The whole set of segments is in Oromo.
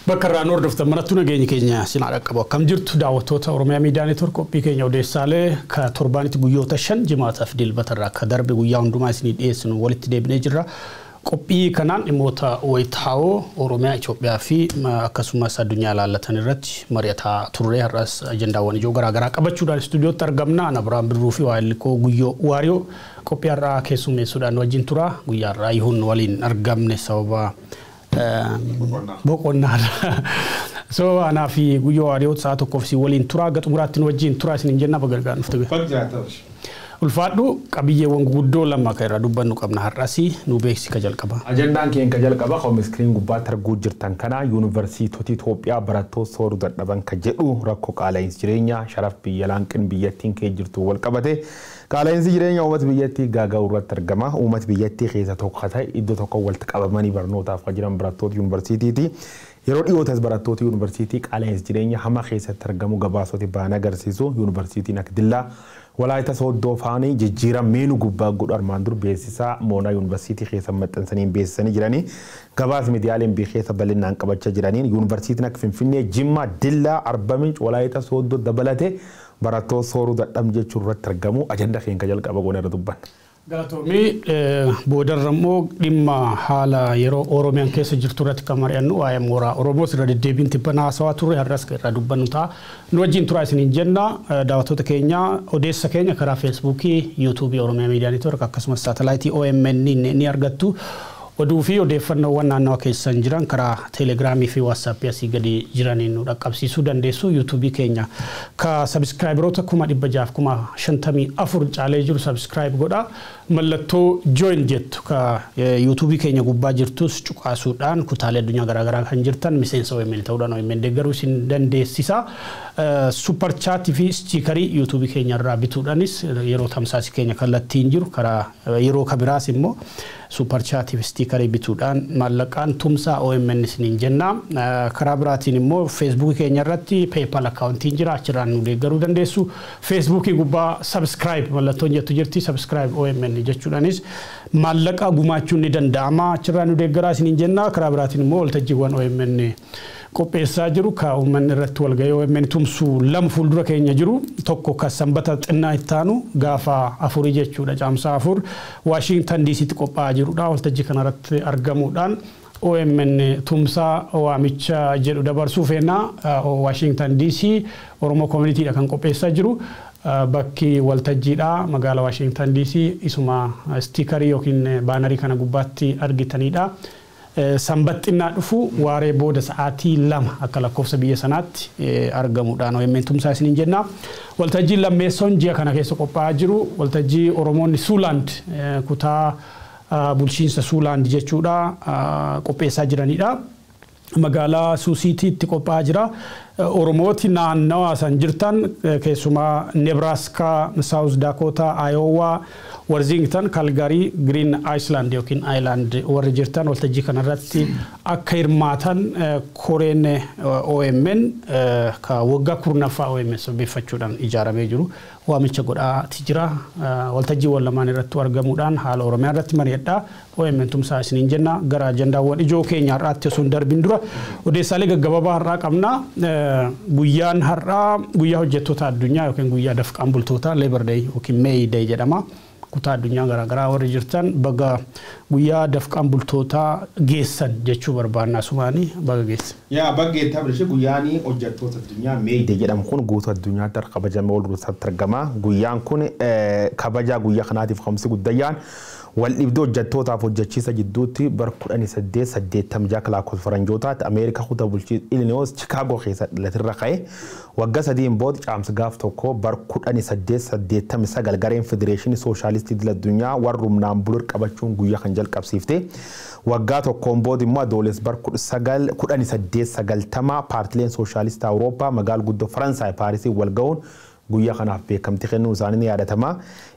Bakka irraa nu hordoftan marattuu nageenyi keenya sinaa dhaqqabu. Akkam jirtu daawwattoota Oromiyaa Miidiyaa Neetwoork? Qophii keenya odeessaalee ka torbaanitti guyyoota 5, jimaataaf dilbata irraa akka darbe guyyaa hundumaa isinii dhiyeessinu walitti deebinee jirra. Qophii kanaan dhimmoota wayitaawoo Oromiyaa, Itoophiyaa fi akkasumas addunyaa ilaallatan irratti mari'ataa turre. Har'as ajandaawwan ijoo garaagaraa qabachuudhaan istuudiyootti argamna. Ana Biraan Birruu fi Waayillikoo Guyyoo Waariyoo qophii har'aa keessummeessuudhaan wajjin tura. Guyyaa har'aa Yihuun waliin argamne sababa boqonnaadha. So anaa fi Guyyoo Waariyoo sa'a tokkoof si waliin tura. Aga xumuraatti nu wajjin tura isiniin jenna. Baga gargaar dhufte. Baga jiraata. Ulfaadhu. Qabiyyeewwan guguddoo lama kan irraa dubbannu qabna har'as, nu beeksi ka jalqaba. Ajandaan keenya ka jalqaba kan iskiriin gubbaatti arguu jirtan kana, yuunivarsiitota Itoophiyaa barattoota sooruu dadhaban ka jedhu, rakkoo qaala'insi jireenyaa sharaf biyya laanqin biyyattiin kee jirtu wal qabate qaala'insi jireenyaa uummata biyyattii gaaga'uu irratti argama. Uummata biyyattii keessa tokko ta'e iddoo tokko walitti qabamanii barnootaaf kan jiran barattoota yuunivarsiitiiti. Yeroo dhiyootas barattoota yuunivarsiitii qaala'insi jireenya hama keessatti argamu gabaasota ba'an agarsiisu. Yuunivarsiitiin akka Dillaa, Walaayita Sooddoo faanii jijjiiran meenuu gubbaa godhu armaan dur beeksisaa moonaa yuunivarsiitii keessa maxxansanii beeksisanii jiranii, gabaas miidiyaaleen biyya keessa bal'inaan qabachaa jiraniin, yuunivarsiitiin akka Finfinnee, Jimmaa, Dillaa, Arba Minch, Walaayita Sooddoo dabalatee barattoota sooruu dadhab jechuun irratti argamu. Ajanda keenya jalqaba goone irra dubbanna. Galatoomii. Boodarra immoo dhimma haala yeroo Oromiyaan keessa jirtu irratti kan mari'annu, waa'ee mooraa Oromoos irra deddeebiin tibbana haasawaa turre, har'as irraa dubbannu ta'a. Nu wajjin turaa isiniin jenna. Daawwattoota keenya, odeessa keenya karaa Feesbuukii, Yuutuubii Oromiyaa Miidiyaa Neetwoork akkasumas saatalaayitii OMN ni argattu. Oduu fi odeeffannoowwan naannawa keessan jiran karaa Teelegiraamii fi Waatsaappii asii gadi jiraniin nu dhaqqabsiisuu dandeessu. Yuutuubii keenya ka subscriberoota 654,000 caalee jiru subscribe godha. Mallattoo join jettu ka Yuutuubii keenya gubbaa jirtus cuqaasuudhaan kutaalee addunyaa garaagaraa kan jirtan miseensa OMN ta'uudhaan OMN deeggaruu isin dandeessisa. Super chatii fi stickerii Yuutuubii keenya irraa bituudhaanis yeroo tamsaasi keenya kallattiin jiru karaa yeroo kabiraas immoo super chatii fi stickerii bituudhaan maallaqaan tumsaa OMN isiniin jenna. Karaa biraatiin immoo Feesbuukii keenya irratti PayPal accountiin jira, achirraan nu deeggaruu dandeessu. Feesbuukii gubbaa subscribe mallattoon jettu jirti, subscribe OMN jechuudhaanis maallaqa gumaachuun ni danda'ama, achirraan nu deeggaraa isiniin jenna. Karaa biraatiin immoo waltajjiiwwan OMN qopheessaa jiru ka uummanni irratti walgahii OMN tumsu lama fuuldura keenya jiru. Tokko ka sanbata xinnaa ittaanu gaafa 4 jechuudha, caamsaa 4, Waashintan DCtti qophaa'aa jirudha. Waltajjii kanarratti argamuudhaan OMN tumsaa waamicha jedhu dabarsuu feena. Waashintan DC Oromoo Communityidha kan qopheessaa jiru. Bakki waltajjiidha magaalaa Waashintan DC isuma stickerii yookiin bannerii kana gubbaatti argitanidha. Sanbat xinnaa dhufu waaree booda sa'aatii 2 akka lakkoofsa biyya sanaatti argamuudhaan OMN tumsaa isiniin jenna. Waltajjiin lammeessoon ji'a kana keessa qophaa'aa jiru waltajjii Oromoonni Suuland, kutaa bulchiinsa Suuland jechuudha, qopheessaa jiranidha. Magaalaa Suusiitiitti qophaa'aa jira. Oromooti naannawa san jirtan, keessumaa Nebraaskaa, Saawus Daakotaa, Aayowaa, Warzington, Kalgarii, Green Island yookiin Island warri jirtan waltajjii kanarratti akka hirmaatan koreen OMN ka waggaa 10ffaa OMN sababeeffachuudhaan ijaaramee jiru waamicha godhaati jira. Waltajjiiwwan lamaan irratti argamuudhaan haala Oromiyaa irratti mari'adhaa. OMN tumsaa isiniin jenna. Gara ajandaawwan ijoo keenya har'aatti osoo hin darbin dura odeessaalee gaggabaabaa har'aa qabna. Guyyaan har'aa guyyaa hojjettoota addunyaa yookiin guyyaa dafqaan bultoota, Labor Day yookiin May Day jedhama. Kutaa addunyaa garaagaraa warri jirtan baga guyyaa dafqaan bultootaa geessan jechuu barbaanna, asumaanii baga geesse. Yaa baggeettaa bilishee, guyyaan hojjettoota addunyaa May Day jedhamu kun guutuu addunyaatti kabajamee oolu irratti argama. Guyyaan kun kabajaa guyyaa kanaatiif ka'umsi guddayyaan wal dhibdee hojjettootaaf hojjechiisa jidduutti bara 1886 lakkoofsa faranjootaatti Ameerikaa kutaa bulchiinsa Illinois Chicago keessa dhalatirra ka'e. Waggaa 3n booda caamsa gaaf 1 bara 1889 gareen federeeshinii sooshaalistii idil addunyaa warra humnaan bulur qabachuun guyyaa kan jalqabsiifte. Waggaa tokkoon booda immoo adoolessa bara 1890 paartileen sooshaalistii Awurooppaa magaalaa guddoo Faransaay Paarisii wal ga'uun Guyyaa kanaaf beekamtii kennuu isaanii ni yaadatama.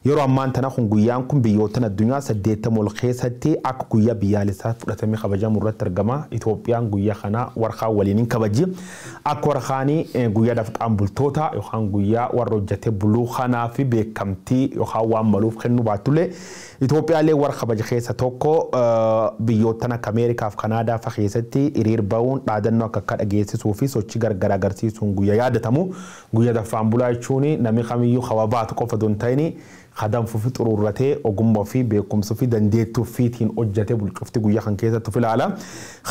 Yeroo ammaan tana kun guyyaan kun biyyoottan addunyaa 80 ol keessatti akka guyyaa biyyaalessaa fudhatamee kabajamu irratti argama. Itoophiyaan guyyaa kana warqaa waliin hin kabaji. Akka warqaanii guyyaa dafqaan bultoota yookaan guyyaa warra hojjetee buluu kanaa fi beekamtii yookaan waan maluuf kennuu baattullee Itoophiyaallee warra kabaja keessa tokko biyyoottan akka Ameerikaa fi Kanaadaa fa'a keessatti hiriir bahuun dhaadannoo akka akka dhageessisuu fi sochii gargaraa agarsiisuun guyyaa yaadatamu. Guyyaa dafqaan bulaa jechuun namni kamiyyuu hawa baatu qofa osoo hin ta'in kadanfuu fi xuruurratee ogummaa fi beekumsa fi dandeettii ofiitiin hojjetee bulchufti guyyaa kan keessatti of ilaala.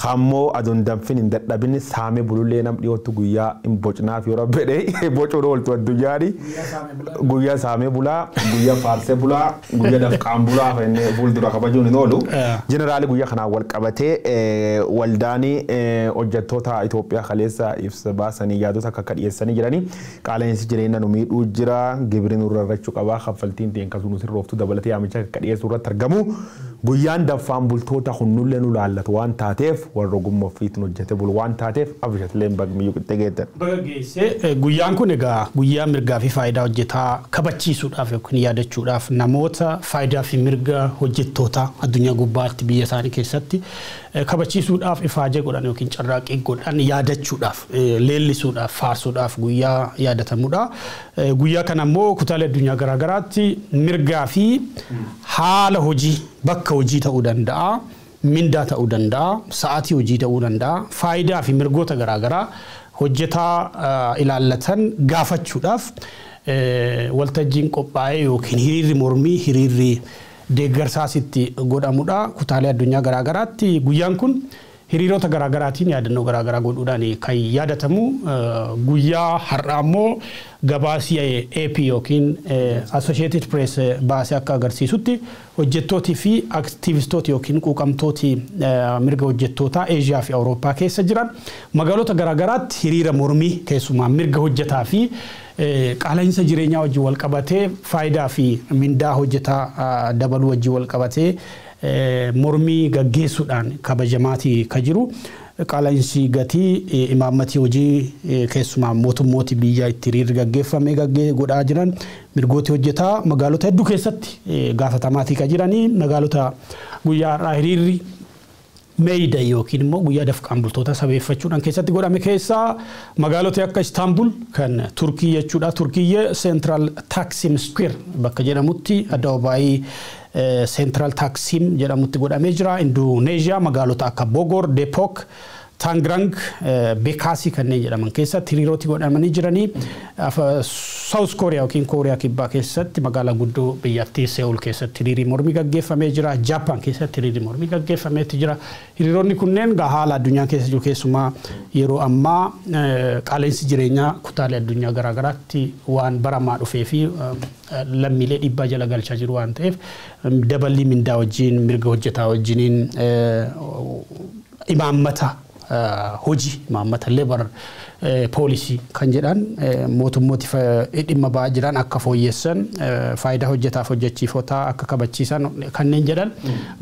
Kammoo aduun danfin hin dadhabin saamee bulullee nam dhiyootti guyyaa hin bocnaaf yeroo fedhe bocuun ooltu addunyaani. Guyyaa saamee bulaa, guyyaa faarsee bulaa, guyyaa dafqaan bulaa fennee fuuldura kabajuun hin oolu. Jeneraali guyyaa kanaan wal qabatee waldaanii hojjettoota Itoophiyaa kaleessa ibsa baasanii yaadota akka akka dhiyeessanii jiranii qaala'insi jireenya nu miidhuu jira gibirri nurra irrachuu qabaa kaffaltiin ta'een kasuu sirrooftu dabalatee yaamicha akka dhiyeessuu irratti argamu. Guyyaan danfaan bultoota kunnullee nu laallatu waan taateef warra ogummaa ofiitiin hojjete bulu waan taateef abishatilee bagmiyyuu qixxee geettan. Baga geesse guyyaan kun egaa guyyaa mirgaa fi faayidaa hojjetaa kabachiisuudhaaf yookiin yaadachuudhaaf namoota faayidaa fi mirga hojjettoota addunyaa gubbaatti biyya isaanii keessatti kabachiisuudhaaf ifaajee godhan yookiin carraaqqii godhan yaadachuudhaaf leellisuudhaaf faarsuudhaaf guyyaa yaadatamudha. Guyyaa kana immoo kutaalee addunyaa garaagaraatti mirgaa fi haala hojii bakka hojii ta'uu danda'a, mindaa ta'uu danda'a, sa'aatii hojii ta'uu danda'a, faayidaa fi mirgoota garaagaraa hojjetaa ilaallatan gaafachuudhaaf waltajjiin qophaa'ee yookiin hiriirri mormii hiriirri deeggarsaas itti godhamudha. Kutaalee addunyaa garaagaraatti guyyaan kun hiriirota garaagaraatiin yaadannoo garaagaraa godhuudhaan kan yaadatamu. Guyyaa har'aa immoo gabaasii AP yookiin Associated Press baasee akka agarsiisutti hojjettootii fi aktiivistooti yookiin quuqamtooti mirga hojjettootaa Eeshiyaa fi Awurooppaa keessa jiran magaalota garaagaraatti hiriira mormii keessumaa mirga hojjetaa fi qaala'insa jireenyaa wajjin wal qabatee faayidaa fi mindaa hojjetaa dabaluu wajjin wal qabatee mormii gaggeessuudhaan kabajamaatii ka jiru. Qaala'insi gatii imaammatii hojii keessumaa mootummooti biyya itti hiriirri gaggeeffamee godhaa jiran mirgooti hojjetaa magaalota hedduu keessatti gaafatamaatii ka jiranii magaalota guyyaa har'aa hiriirri May Day yookiin immoo guyyaa dafqaan bultoota sabeeffachuudhaan keessatti godhame keessaa magaalota akka Istaanbul kan Turkii jechuudha. Turkiyyee Central Taksim Square bakka jedhamutti addababaayii Central Taksim jedhamutti godhamee jira. Indoneeziyaa magaalota akka Bogor, Depok, Tangerang, Bekaasii kanneen jedhaman keessatti hiriiroti godhamanii jiranii. South Korea yookiin Kooriyaa Kibbaa keessatti magaalaa guddoo biyyattii Seoul keessatti hiriirri mormii gaggeeffamee jira. Jaapaan keessatti hiriirri mormii gaggeeffameetti jira. Hiriironni kunneen haala addunyaa keessa jiru keessumaa yeroo ammaa qaala'insi jireenyaa kutaalee addunyaa garaagaraatti waan baramaa dhufee fi lammiilee dhiibbaa jala galchaa jiru waan ta'eef daballii mindaa wajjin mirga hojjetaa wajjiniin imaammata hojii imaammata labor policy kan jedhan mootummooti dhimma ba'aa jiran akka fooyyessan faayidaa hojjetaaf hojjechiifotaa akka kabachiisan kanneen jedhan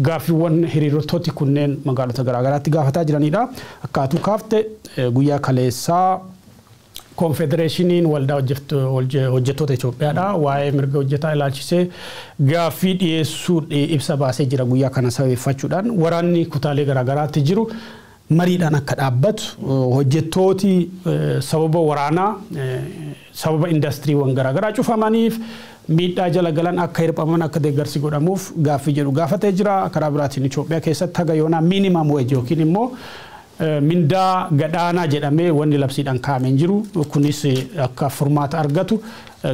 gaaffiiwwan hiriirtoti kunneen magaalota garaagaraatti gaafataa jiranidha. Akkaatuu kaafte guyyaa kaleessaa Konfedereeshiniin waldaa hojjettoota Itoophiyaadha. Waa'ee mirga hojjetaa ilaalchisee gaaffii dhiyeessuu ibsa baasee jira guyyaa kana sababeeffachuudhaan waraanni kutaalee garaagaraatti jiru mariidhaan akka dhaabbatu hojjettooti sababa waraanaa sababa indastiriiwwan garaagaraa cufamaniif miidhaa jala galan akka hirphaman akka deeggarsi godhamuuf gaaffii jedhu gaafatee jira. Karaa biraatiin Itoophiyaa keessatti haga yoonaa minimum wage yookiin immoo mindaa gadhaanaa jedhamee wanni labsiidhaan kaa'amee hin jiru. Kunis akka furmaata argatu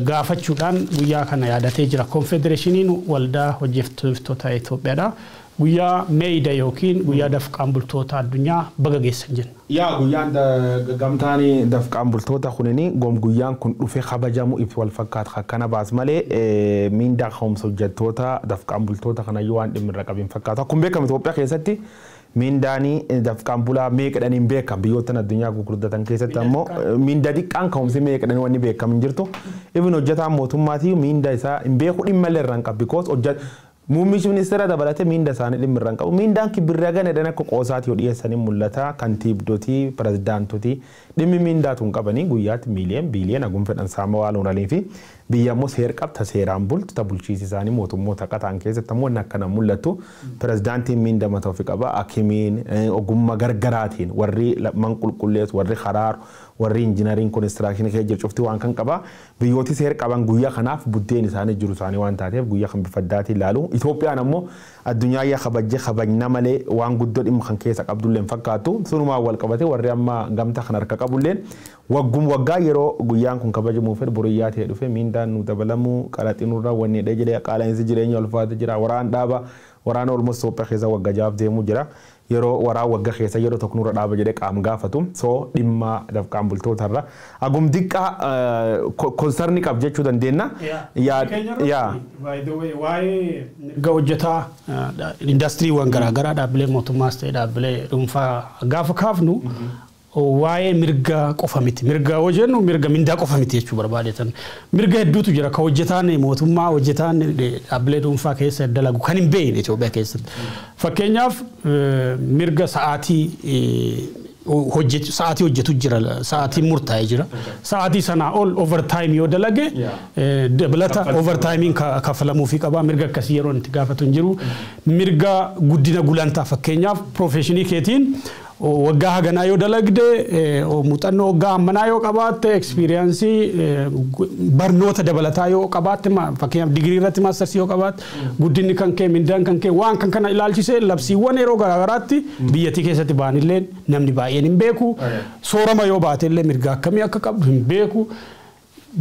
gaafachuudhaan guyyaa kana yaadatee jira. Konfedereeshiniin waldaa hojjettoota Itoophiyaadha. Guyyaa May Day yookiin guyyaa dafqaan bultoota addunyaa baga geessan jenna. Yaa guyyaan gamtaan dafqaan bultoota kunini goom guyyaan kun dhufee kabajamu ibsi wal fakkaata akkana baas malee mindaa ka'umsa hojjettoota dafqaan bultoota kanayyuu waan dhimmi irra qabiin fakkaata. Akkuma beekamu Itoophiyaa keessatti mindaanii dafqaan bulaa meeqadhaan hin beekam biyyoota addunyaa gurguddatan keessatti ammoo mindaa xiqqaan ka'umsi meeqadhaan wanni beekam hin jirtu. Even hojjetaan mootummaatii mindaa isaa hin beeku dhimma illee irra hin qabu because hojjet Muummichi ministeera dabalatee miinda isaanii dhimma irra hin qabu. Miindaan kibirra gana dhan akka qoosaati yoo dhiyeessanii mul'ata. Kantiibdotii, pirezidaantotii dhimmi miindaatu hin qabanii guyyaatti miiliyoon biiliyoon hagum fedhan saama waan oolanii fi biyya immoo seer qabta seeraan bultu ta bulchiisi isaanii mootummoota akka ta'an keessatti ammoo inni akkana mul'atu. Pirezidaantiin miinda mataa ofii qaba. Hakimiin ogummaa gargaraatiin warri man qulqulleessu, warri haraaru, warri injinariin konistiraakshini keessa jiru cufti waan kan qaba. Biyyooti seer qaban guyyaa kanaaf buddeen isaanii jiru isaanii waan taateef guyyaa kan bifa addaatiin ilaalu. Itoophiyaan ammoo addunyaa yaa kabajjee kabajna malee waan guddoo dhimma kan keessa qabdullee hin fakkaatu. Sunumaan wal qabate warri amma gamtaa kan harka qabulleen waggum waggaa yeroo guyyaan kun kabajamuu fedhu boriyyaa ta'e dhufe miindaan nu dabalamuu qaraxii nurraa wanni dha jedhee qaala'insi jireenya ulfaata jira waraan dhaaba waraana olmos Itoophiyaa keessa waggaa jaaf deemuu jira. Yeroo waraan waggaa keessa yeroo tokko nurra dhaaba jedhee qaam gaafatu. So dhimma dafqaan bultootarra hagum diqqaa konsarni qab jechuu dandeenya. Yaa. Waa'ee mirga hojjetaa indastiriiwwan garaagaraa dhaabbilee mootummaas ta'e dhaabbilee dhuunfaa gaafa kaafnu waa'ee mirga qofa miti. Mirga yoo jennu mirga mindaa qofa miti jechuu barbaadetan. Mirga hedduutu jira ka hojjetaan mootummaa hojjetaan dhaabbilee dhuunfaa keessa dalagu kan hin beekne Itoophiyaa keessatti. Fakkeenyaaf mirga sa'aatii hojjetu sa'aatii hojjetu jira sa'aatii murtaa'ee jira. Sa'aatii sanaa ol overtime yoo dalage dabalata overtimeiin kaffalamuufii qaba. Mirga akkasii yeroo itti gaafatu hin jiru. Mirga guddina gulantaa fakkeenyaaf profeshinii keetiin waggaa haganaa yoo dalagde muuxannoo waggaa hammanaa yoo qabaatte experience barnoota dabalataa yoo qabaatte fakkeenyaaf digirii irratti maastarsii yoo qabaatte guddinni kan kee mindaan kan kee waan kan kana ilaalchisee labsiiwwan yeroo garaagaraatti biyyattii keessatti ba'anillee namni baay'een hin beeku. Soorama yoo baate illee mirga akkamii akka qabdu hin beeku.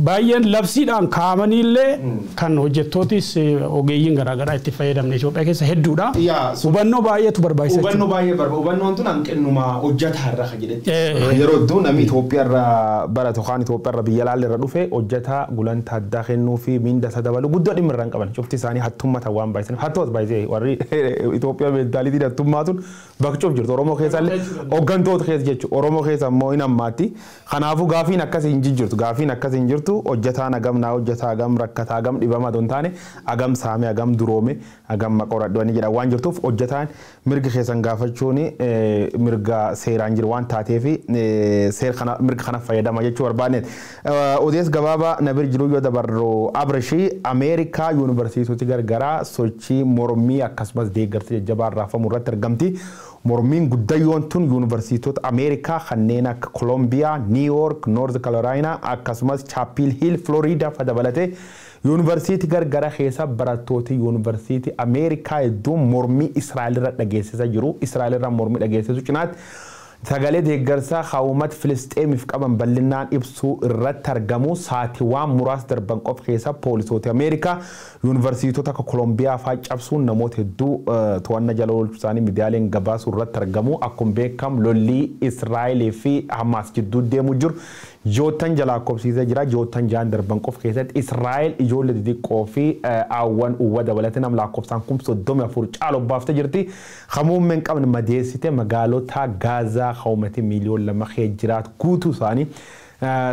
Baay'een labsiidhaan kaa'amaniillee kan hojjettootis ogeeyyiin garaagaraa itti fayyadamne Itoophiyaa keessa hedduudha. Hubannoo baay'eetu barbaachisa. Hubannoo baay'ee barbaachisa. Hubannoon tun hanqinuma hojjetaa irra kan jedhetti. Yeroo hedduu namni Itoophiyaa irra baratu kaan Itoophiyaa irra biyya alaa irra dhufe hojjetaa gulantaa addaa kennuu fi miinda isa dabalu guddoo dhimma irra hin qaban. Cufti isaanii hattummata waan baay'isaniif. Hattoota baay'isee warri Itoophiyaa meentaalitiin hattummaa tun bakka jirtu. Oromoo keessa illee hooggantoota keessa jechuudha. Oromoo keessa immoo hin hammaatti. Kanaafuu gaafiin akkasii hin jijjiirtu. Gaafiin akkasii hin jirtu. Hojjetaan hagam naa hojjetaa hagam rakkataa hagam dhibamaa otoo hin taane hagam saame hagam duroome hagam maqoradhu jedha waan jirtuuf hojjetaan mirga keessan gaafachuun mirga seeraan jiru waan taateef seer kana mirga kana fayyadama jechuu barbaanneet. Odees gabaabaa na bira jiru yoo dabarru Abrashii Ameerikaa yuunivarsiitota gargaraa sochii mormii akkasumas deeggarsa jajjabaa raafamu irratti argamti. Mormiin guddayyoon tun yuunivarsiitota Ameerikaa kanneen akka Kolombiyaa, New York, North Carolina akkasumas Chapel Hill, Florida fa dabalatee yuunivarsiitii gargara keessa barattooti yuunivarsiitii Ameerikaa hedduun mormii Israa'el irra dhageessisaa jiru. Israa'el irra mormii dhageessisu cinaatti sagalee deeggarsaa uummata Filisxeemiif qaban bal'inaan ibsuu irratti argamu. Saatiiwwan muraasa darban qofa keessa poolisoota Ameerikaa yuunivarsiitota akka Kolombiyaa fa'aa cabsuun namoota hedduu to'annaa jala oolchuu isaanii miidiyaaleen gabaasuu irratti argamu. Akkuma beekamu lolli Israa'elii fi Hamaas jidduu deemu jiru joottan jalaa lakkoofsiisee jira. Joottan jaan darban qofa keessatti Israa'el ijoollee xixiqqoo fi hawwan uwwa dabalatee nama lakkoofsaan 34,000 caalu baaftee jirti. Hamuummeen qabne madeessite magaalota Gaazaa uummati 2 miiliyoon keessa jiraatu guutuu isaanii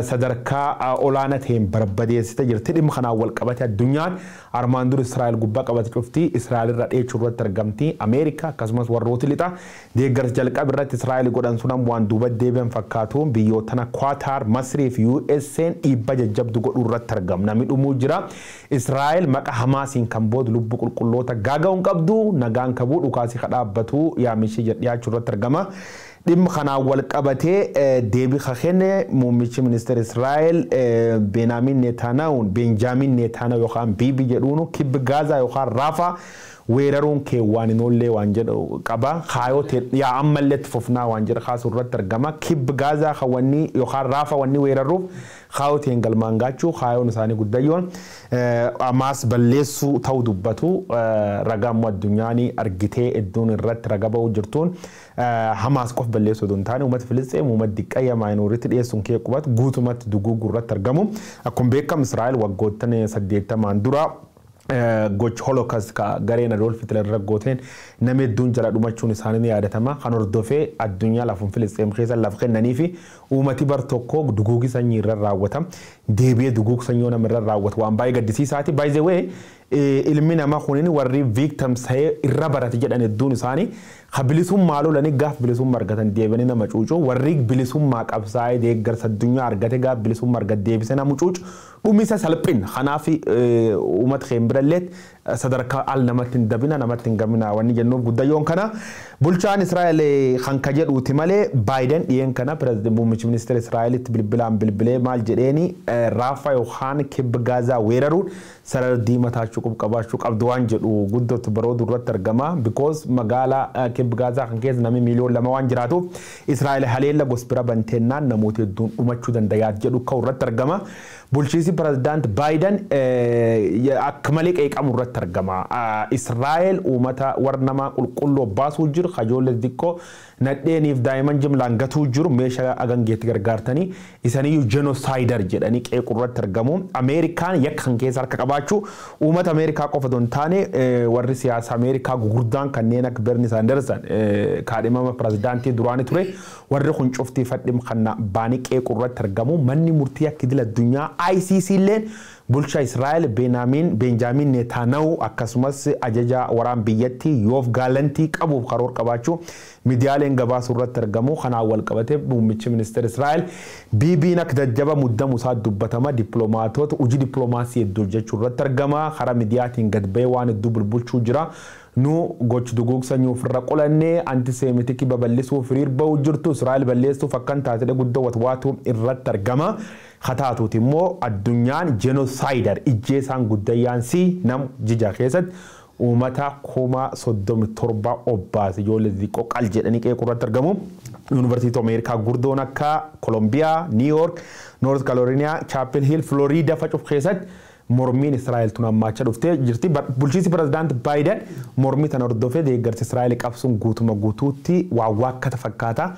sadarkaa olaanaa ta'een barbadeessite jirti. Dhimma kanaan wal qabate addunyaan armaan dura Israa'el gubbaa qabate cufti Israa'el irra dheechuu irratti argamti. Ameerikaa akkasumas warrooti lixa deeggarsa jalqaba irratti Israa'el godhan sun waan duuba deebi'an fakkaatu biyyootana Qatar, Masrii fi USA'n dhiibba jajjabdu godhuu irratti argamu. Namni dhumuu jira. Israa'el maqa Hamaasiin kan boodu lubbuu qulqulloota gaaga'uun qabdu nagaan kabuu dhukaasii kadhaabbatu yaamishee dhiyaachuu irratti argama. Dhimma kanaan wal qabatee deebii kenne muummichi ministeera Israa'el Benaamin Netanyahuun Benjaamin Netanyahu yookaan Bibi jedhuun kibba Gaazaa yookaan Raafaa weeraruun kee waan hin oollee waan jedhu qaba. Kaayoo yaa ammallee itti fufnaa waan jedhu kaasuu irratti argama. Kibba Gaazaa kan wanni yookaan Raafaa wanni weeraruuf kaayoo ta'een galmaan gaachuu kaayoon isaanii guddayyoon Hamaas balleessuu ta'uu dubbatu ragaa immoo addunyaan argitee iddoon irratti raga ba'uu jirtuun Hamaas qof balleessuu osoo hin taane uummata Filisxeem uummata diqqayya minority dhiyeessuun kee qubatu guutumatti duguuguu irratti argamu. Akkuma beekamu Israa'el waggoottan 80n dura gocha Holocaust ka gareen Adolf Hitler irra gooteen nama hedduun jala dhumachuun isaanii ni yaadatama. Kan hordofee addunyaa lafuun Filisxeem keessa lafa kennanii fi uummati bar tokko duguugi sanyii irra raawwata. Deebi'ee duguugi sanyii nama irra raawwatu waan baay'ee gaddisiisaati. By the way, Ilmi namaa kunin warri victims ta'ee irra barate jedhan hedduun isaanii ka bilisummaa lolanii gaaf bilisummaa argatan deebanii nama cuucu, warri bilisummaa qabsaa'ee deeggarsa addunyaa argate gaaf bilisummaa argate deebisee nama cuucu dhumisa salphin. Kanaaf uummata keenya birallee sadarkaa al namatti hin dabina, namatti hin gamina wanni jennuuf guddayyoon kana bulchaan Israa'el kan ka jedhuuti malee. Baayiden dhiyeen kana pirezidaantii muummichi ministeera Israa'elitti bilbilaan bilbilee maal jedheeni, Raafaa yookaan Kibba Gaazaa weeraruun sarara diimaa taachuu qabaachuu qabdu waan jedhu guddootti baroo duratti argama, because magaalaa Kibba Gaazaa kan keessa namni 2 miiliyoon waan jiraatuuf Israa'el haleella gosbira banteennaan namoota hedduun dhumachuu dandayaat jedhu ka'u irratti argama. Bulchiinsi pirezidaant Baayiden akka malee qeeqamu irratti argama. Israa'el uummata warra namaa qulqulluu baasuu jiru, kajoollee xixiqqoo nadheeniif daa'imman jimlaan gatuu jiru, meeshaa agangeetti gargaartanii isaniyyuu genocider jedhanii qeequ irratti argamu. Ameerikaan yakka kan keessa harka qabaachuu uummata Ameerikaa qofa osoo hin taane, warri siyaasa Ameerikaa gurguddaan kanneen akka Bernie Sanders kaadhimama pirezidaantii duraanii ture, warri kun cuftii fadhim kan baanii qeequ irratti argamu. Manni murtii akka idil addunyaa ICC illeen bulchaa Israa'el Benjaamin Netanyahu akkasumas ajaja waraan biyyattii Yoof Gaalantii qabuuf karoora qabaachuu miidiyaaleen gabaasuu irratti argamu. Kanaan wal qabate muummichi ministeera Israa'el Biibiin akka jajjaba muddamu isaa dubbatama. Dippiloomaatota hojii dippiloomaasii hedduu hojjechuu irratti argama. Karaa miidiyaatiin gad ba'ee waan hedduu bulbulchuu jira. Nu gochi duguugsa sanyii ofirra qolannee antisemitikii babal'isuuf hiriir ba'uu jirtu, Israa'el balleessuuf akkan taatee guddoo watwaatu irratti argama. Hataatuuti immoo addunyaan genocider ijjeesaan guddayyaansii nam jija keessatti uummata 37,000 obbaase, ijoollee xixiqqoo qal jedhanii qeequu irratti argamu. Yuunivarsiitii Ameerikaa gurdoon akka Kolombiyaa, New York, North Carolina, Chapel Hill, Florida facuuf keessatti mormiin Israa'el tun hammaachaa dhuftee jirti. Bulchiinsi pirezidaant Baayiden mormii tana hordofee deeggarsa Israa'el qabsuun guutuma guutuutti waa waakkata fakkaata.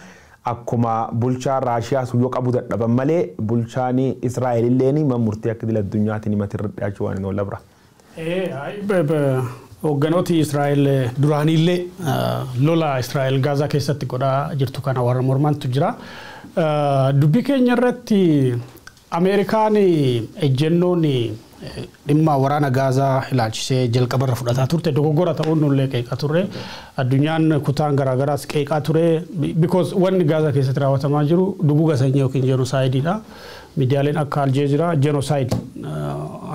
Akkuma bulchaa Raashiyaa sun yoo qabu dadhaban malee, bulchaan Israa'el illeen murtii akka idil addunyaatiin himate irra dhiyaachuu waan hin oolle bira. Hoogganooti Israa'el duraaniillee lola Israa'el Gaazaa keessatti godhaa jirtu kana warra mormantu jira. Dubbii keenya irratti Ameerikaan ejjennoon dhimma waraana Gaazaa ilaalchisee jalqabarra fudhataa turte dogoggora ta'uun nullee qeeqaa turre. Addunyaan kutaan garaagaraas qeeqaa ture, because wanni Gaazaa keessatti raawwatamaa jiru duguga sanyii yookiin jenosaayididha. Miidiyaaleen akka Aljeeziraa "genocide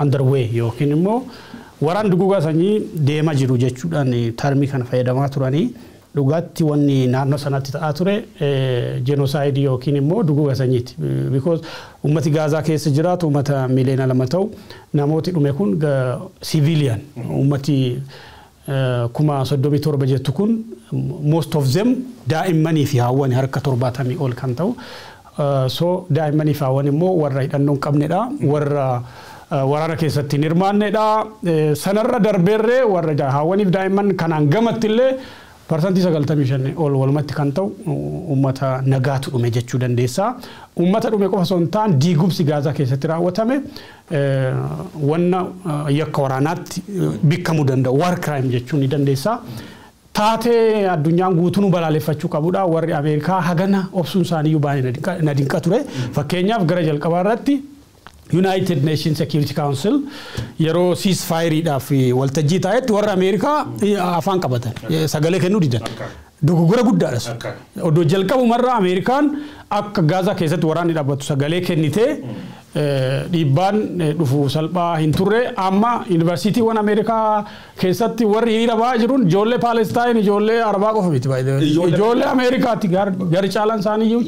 underway" yookiin immoo waraan duguga sanyii deemaa jiru jechuudhaan termii kana fayyadamaa turanii, dhugaatti wanni naannoo sanatti ta'aa ture jenosaayidii yookiin immoo duguga sanyiiti. Because uummati Gaazaa keessa jiraatu uummata 2 miiliyoona ta'u, namooti dhume kun civilian, uummati 37,000 jettu kun most of them daa'immanii fi haawwan harka 70 ol kan ta'u. So daa'immanii fi haawwan immoo warra hidhannoo hin qabnedha. Warra waraana keessatti hin hirmaannedha. Sanarra darbeerree warra haawwaniif daa'imman kanaan gamatti illee 95% ol walumatti kan ta'u uummata nagaatu dhume jechuu dandeessa. Uummata dhume qofa osoo hin taane, diigumsi Gaazaa keessatti raawwatame wanna yakka waraanaatti bikkamuu danda'u, war crime jechuu ni dandeessa. Taatee addunyaan guutuu nu balaaleffachuu qabudha. Warri Ameerikaa hagana obsuun isaaniiyyuu baay'ee na dinqa ture. Fakkeenyaaf gara jalqabaa irratti United Nations Security Council yeroo ceasefire-dhaaf waltajjii taa'etti warra Ameerikaa afaan qabatan, sagalee kennuu didan. Dogoggora guddaadha sun. Odoo jalqabumarraa Ameerikaan akka Gaazaa keessatti waraanni dhaabbatu sagalee kennitee dhiibbaan dhufu salphaa hin turre. Amma yuunivarsiitiiwwan Ameerikaa keessatti warri hiriira ba'aa jiruun ijoollee Paalestaayin, ijoollee Arabaa qofa miti baay'ee. Ijoollee Ameerikaatti gari caalaan isaanii iyyuu.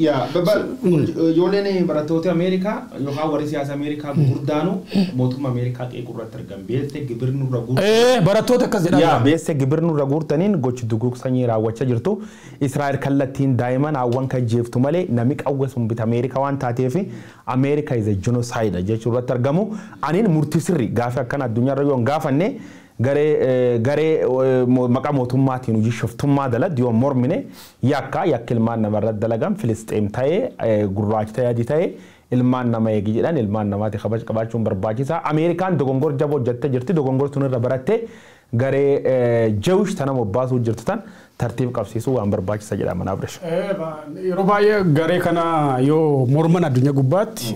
Ijoolleen barattoota Ameerikaa yookaan warri siyaasa Ameerikaa gurguddaanu mootummaa Ameerikaa qeequu irratti argam. Beelte gibirri nurra guurtu. Barattoota akkas jedhaa. Yaa beesse gibirri nurra guurtaniin gochi duguug sanyii raawwachaa jirtu. Israa'el kallattiin daa'iman hawwan kan jeeftu malee namni qawwe sun bita Ameerikaa waan taateef Ameerikaa is a genocide jechuu irratti argamu. Aniin murtii sirrii gaafa akkana addunyaarra yoo hin gaafanne, garee maqaa mootummaatiin hojii shoftummaa dalagdu yoo mormine yakka ilmaan namarratti dalagan, Filisxeem ta'ee, gurraacha ta'ee, adii ta'ee, ilmaan nama eegi jedhan, ilmaan namaati kabaja qabaachuun barbaachisaa. Ameerikaan dogongor jaboo hojjettee jirti, dogongor sun irra barattee Garee Jewish tana bobbaasuu jirtu tan tartiib qabsiisuu waan barbaachisa jedhama naaf reesha. Yeroo baay'ee garee kana yoo morman addunyaa gubbaatti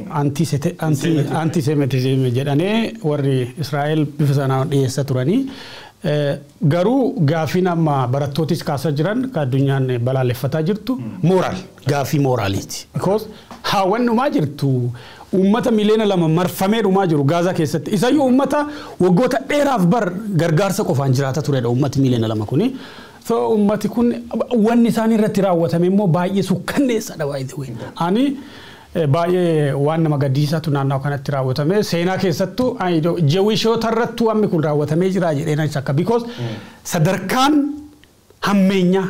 anti-Semitism jedhanii warri Israa'el bifa sanaan dhiyeessaa turanii. Garuu gaafiin amma barattootis kaasaa jiran kan addunyaan balaaleffataa jirtu moral, gaafii mooraaliiti. Because haawwan dhumaa jirtu, uummata miliyoona 2 marfamee dhumaa jiru Gaazaa keessatti. Isayyuu uummata waggoota dheeraaf bar gargaarsa qofaan jiraata turedha uummati miliyoona 2 kuni. So uummati kun wanni isaan irratti raawwatame immoo baay'ee sukkanneessadha, by the way. Ani baay'ee waan nama gaddisiisaatu naannoo kanatti raawwatame. Seenaa keessattuu Jewishoota irrattuu wanni kun raawwatamee jira jedhee nan shakka. Because sadarkaan hammeenyaa,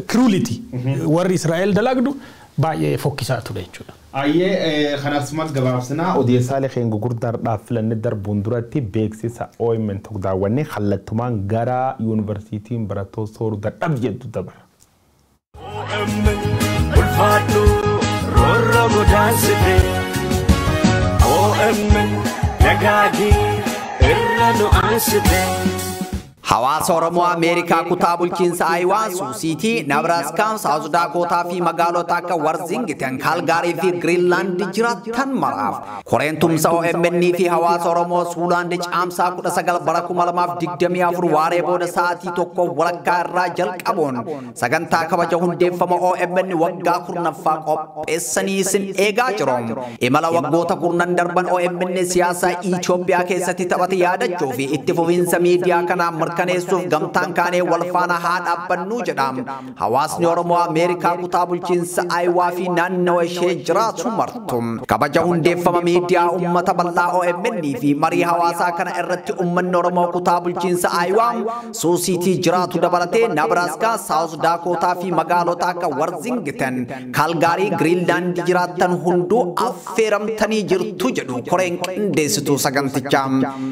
cruelty warri Israa'el dalagdu baay'ee fokkisaa ture jechuudha. Ayyee, kanaaf gabaabsinaa odeessaalee keenya gurguddaadhaaf filannee darbuun duratti beeksisa OMN tokko daawwannee kallattumaan gara yuunivarsiitiin barattoota sooruu dadhab jedhu dabara. Ulfaadhu, roorra godaansite. OMN dagaagii irra nu aansite. Hawaasa Oromoo Ameerikaa kutaa bulchiinsa Ayiwaa, Suusiitii, Nabraaskaa, Saawuz Daakootaa fi magaalota akka Warzingiten, Kaalgaarii fi Giriinlaand jiraatan maraaf. Koreen tumsa OMN fi hawaasa Oromoo Suulaand Caamsaa 19 bara 2024 waaree booda sa'aatii 1:30 irraa jalqabuun sagantaa kabaja hundeeffama OMN waggaa 10ffaa qopheessanii isin eegaa jiru. Imala waggoota kurnan darban OMN siyaasa Itoophiyaa keessatti taphate yaadachuu fi itti fufiinsa miidiyaa kanaa mirkaneessuuf gamtaan kaanee wal faana haa dhaabbannuu jedha. Hawaasni Oromoo Ameerikaa kutaa bulchiinsa Ayiwaa fi naannawa ishee jiraatu martu. Kabaja hundeeffama miidiyaa uummata bal'aa OMN fi marii hawaasaa kana irratti uummanni Oromoo kutaa bulchiinsa Ayiwaa Suusiitii jiraatu dabalatee Nabraaskaa, Saawuz Daakootaa fi magaalota akka Warzingiten, Kaalgaarii, Giriinlaand jiraattan hunduu affeeramtanii jirtu jedhu koreen qindeessituu sagantichaa.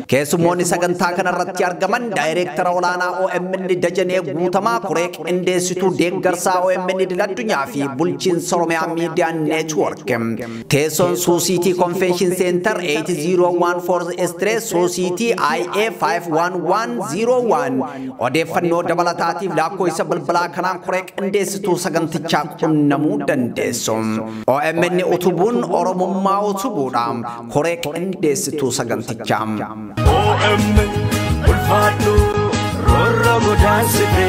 Keessummoonni sagantaa kanarratti argaman daayireektara olaanaa OMN Dajanee Guutamaa, koree qindeessituu deeggarsaa OMN idil addunyaa fi bulchiinsa Oromiyaa Miidiyaa Neetwork. Teessoon Suusiitii Convention Center, 8014 Street, Suusiitii, IA 51101. Odeeffannoo dabalataatiif lakkoofsa bilbilaa kanaan koree qindeessituu sagantichaa qunnamuu dandeessu. OMN utubuun Oromummaa utubuudha. Koree qindeessituu sagantichaa. OMN ulfaadhu, roorra godaansite.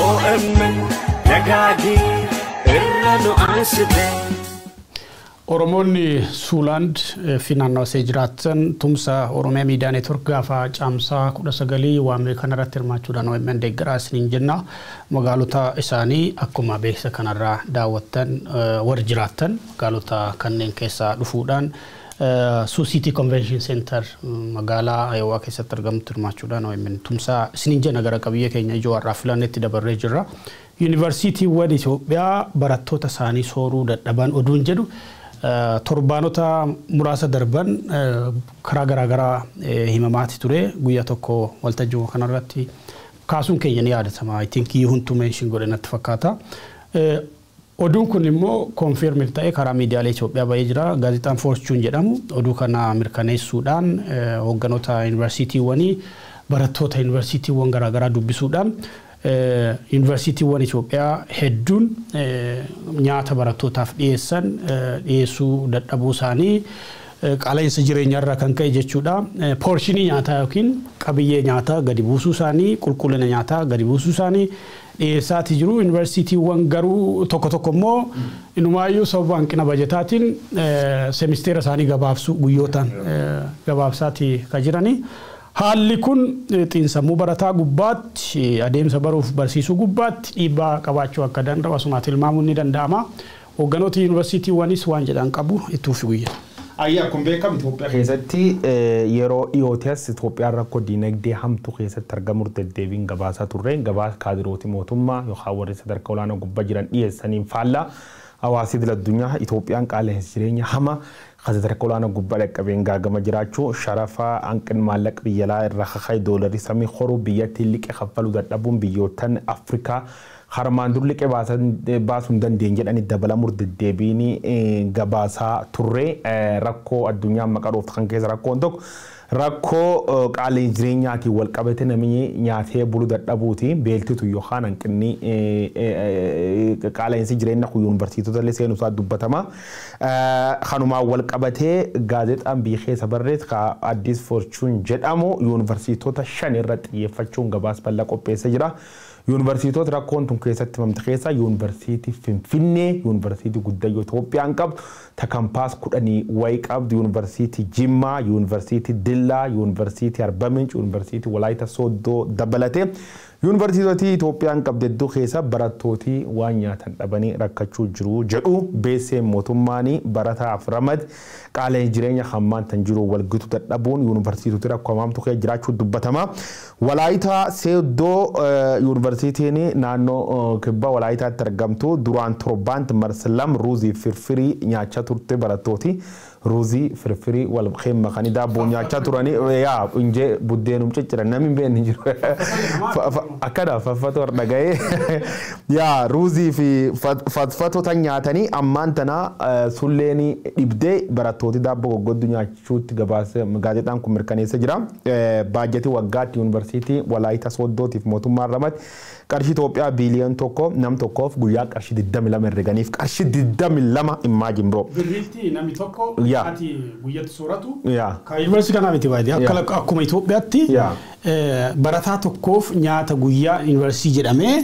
OMN dagaagii irra nu aansite. Oromoonni Suulaand fi naannoo ishee jiraatan tumsa Oromiyaa Miidiyaa Neetwork gaafa Caamsaa 19 waamee kanarratti hirmaachuudhaan OMN deeggaraa isiniin jenna. Magaalota isaanii akkuma beeksisa kanarraa daawwattan, warri jiraattan magaalota kanneen keessaa dhufuudhaan Sioux City Convention Center magaalaa Ayowaa keessatti argamtu hirmaachuudhaan OMN tumsaa isiniin jenna. Gara qabiyyee keenya ijoo har'aa filannetti dabarree jirra. Yuunivarsiitiiwwan Itoophiyaa barattoota isaanii sooruu dadhaban oduun jedhu torbaanota muraasa darban karaa garaagaraa himamaati ture. Guyyaa tokko waltajjii kanarratti kaasuun keenya ni yaadatama. I think huntuu mention godhe natti fakkaata. Oduun kun immoo confirm ta'ee karaa miidiyaalee Itoophiyaa bahee jira. Gaazexaan Fortune jedhamu oduu kana mirkaneessuudhaan hoogganoota yuunivarsiitiiwwanii, barattoota yuunivarsiitiiwwan garaagaraa dubbisuudhaan yuunivarsiitiiwwan Itoophiyaa hedduun nyaata barattootaaf dhiyeessan dhiyeessuu dadhabuu isaanii, qaala'insa jireenyaarraa kan ka'e jechuudha. Portion nyaataa yookiin qabiyyee nyaataa gadi buusuu isaanii, qulqullina nyaataa gadi buusuu isaanii dhiyeessaati jiru. Yuunivarsiitiiwwan garuu tokko tokko immoo inumaayyuu sababa hanqina bajetaatiin seemisteera isaanii gabaabsuu, guyyootaan gabaabsaati kan jiranii. Haalli kun xiinsammuu barataa gubbaatti, adeemsa baruuf barsiisuu gubbaatti dhiibbaa qabaachuu akka danda'u asuma tilmaamuun ni danda'ama. Hoogganoota yuunivarsiitiiwwanis waan jedhan qabu, itti fufi guyyaa. Ayyaa, akkuma beekamu Itoophiyaa keessatti yeroo dhiyootti as Itoophiyaan rakkoo diinagdee hamtuu keessatti argamu deddeebiin gabaasaa turre. Gabaasa kaadirooti mootummaa yookaan warri sadarkaa olaanoo gubbaa jiran dhiyeessaniin faallaa hawaasi idil addunyaa Itoophiyaan qaala'insa jireenya hama kan sadarkaa olaanoo gubbaa dhaqqabeen gaagama jiraachuu, sharafa hanqin maallaqa biyya alaa irraa kaka'e doolarii samii horuu, biyyattii liqee kaffaluu dadhabuun, biyyoottan Afrikaa harmaan dur liqee baasuu hin dandeenye jedhanii dabalamuu deddeebiin gabaasaa turre. Rakkoo addunyaan maqaa dhooftu kan keessa rakkoon tokko Rakkoo qaala'insa jireenyaatiin wal qabate namni nyaatee buluu dadhabuuti beeltitu yookaan hanqinni qaala'insi jireenya kun yuunivarsiitota illee seenuu isaa dubbatama. Kanumaan wal qabatee gaazexaan biyya keessa barreesse ka Addis Fortune jedhamu yuunivarsiitota 5 irratti xiyyeeffachuun gabaasa bal'aa qopheessee jira. Yuunivarsiitota rakkoon tun keessatti himamte keessaa yuunivarsiitii Finfinnee, yuunivarsiitii guddaa Itoophiyaan qabdu, ta kampaas 10 wayii qabdu, yuunivarsiitii Jimmaa, yuunivarsiitii Dillaa, yuunivarsiitii Arba Minch, yuunivarsiitii Walaayita Sooddoo dabalatee yuunivarsiitota Itoophiyaan qabdu hedduu keessa barattooti waan nyaatan dhabanii rakkachuu jiru jedhu beeseen mootummaan barataaf ramad qaala'insa jireenya hammaan tan jiru walgitu dadhabuun yuunivarsiitota rakkoo hamaamtu keessa jiraachuu dubbatama. Walaayita Sooddoo yuunivarsiitiin naannoo kibba Walaayitaatti argamtu duraan torbaanti marsalam ruuzii firfirii nyaachaa turte barattooti. Ruuzii firfirii wal makanii daabboo nyaachaa turanii yaa injee buddeenum cicciran namni hin beekne jiru. Akkana faffatoo dhaga'ee yaa ruuzii fi fatfatota nyaatanii ammaan tana sulleen dhibdee barattooti daabboo goggoddu nyaachuutti gabaase gaazexaan kun mirkaneessa jira. Baajjatii waggaatti yuunivarsiitii Walaayita Sooddootiif mootummaan ramade qarshii Itoophiyaa biiliyoon 1 nam tokkoof guyyaa qarshii 22 herreganiif qarshii 22 imagine bro. Birriitti namni tokko ati guyyatti sooratu. Kan yuunivarsiitii kanaa miti baay'ee akkuma Itoophiyaatti barataa tokkoof nyaata guyyaa yuunivarsiitii jedhamee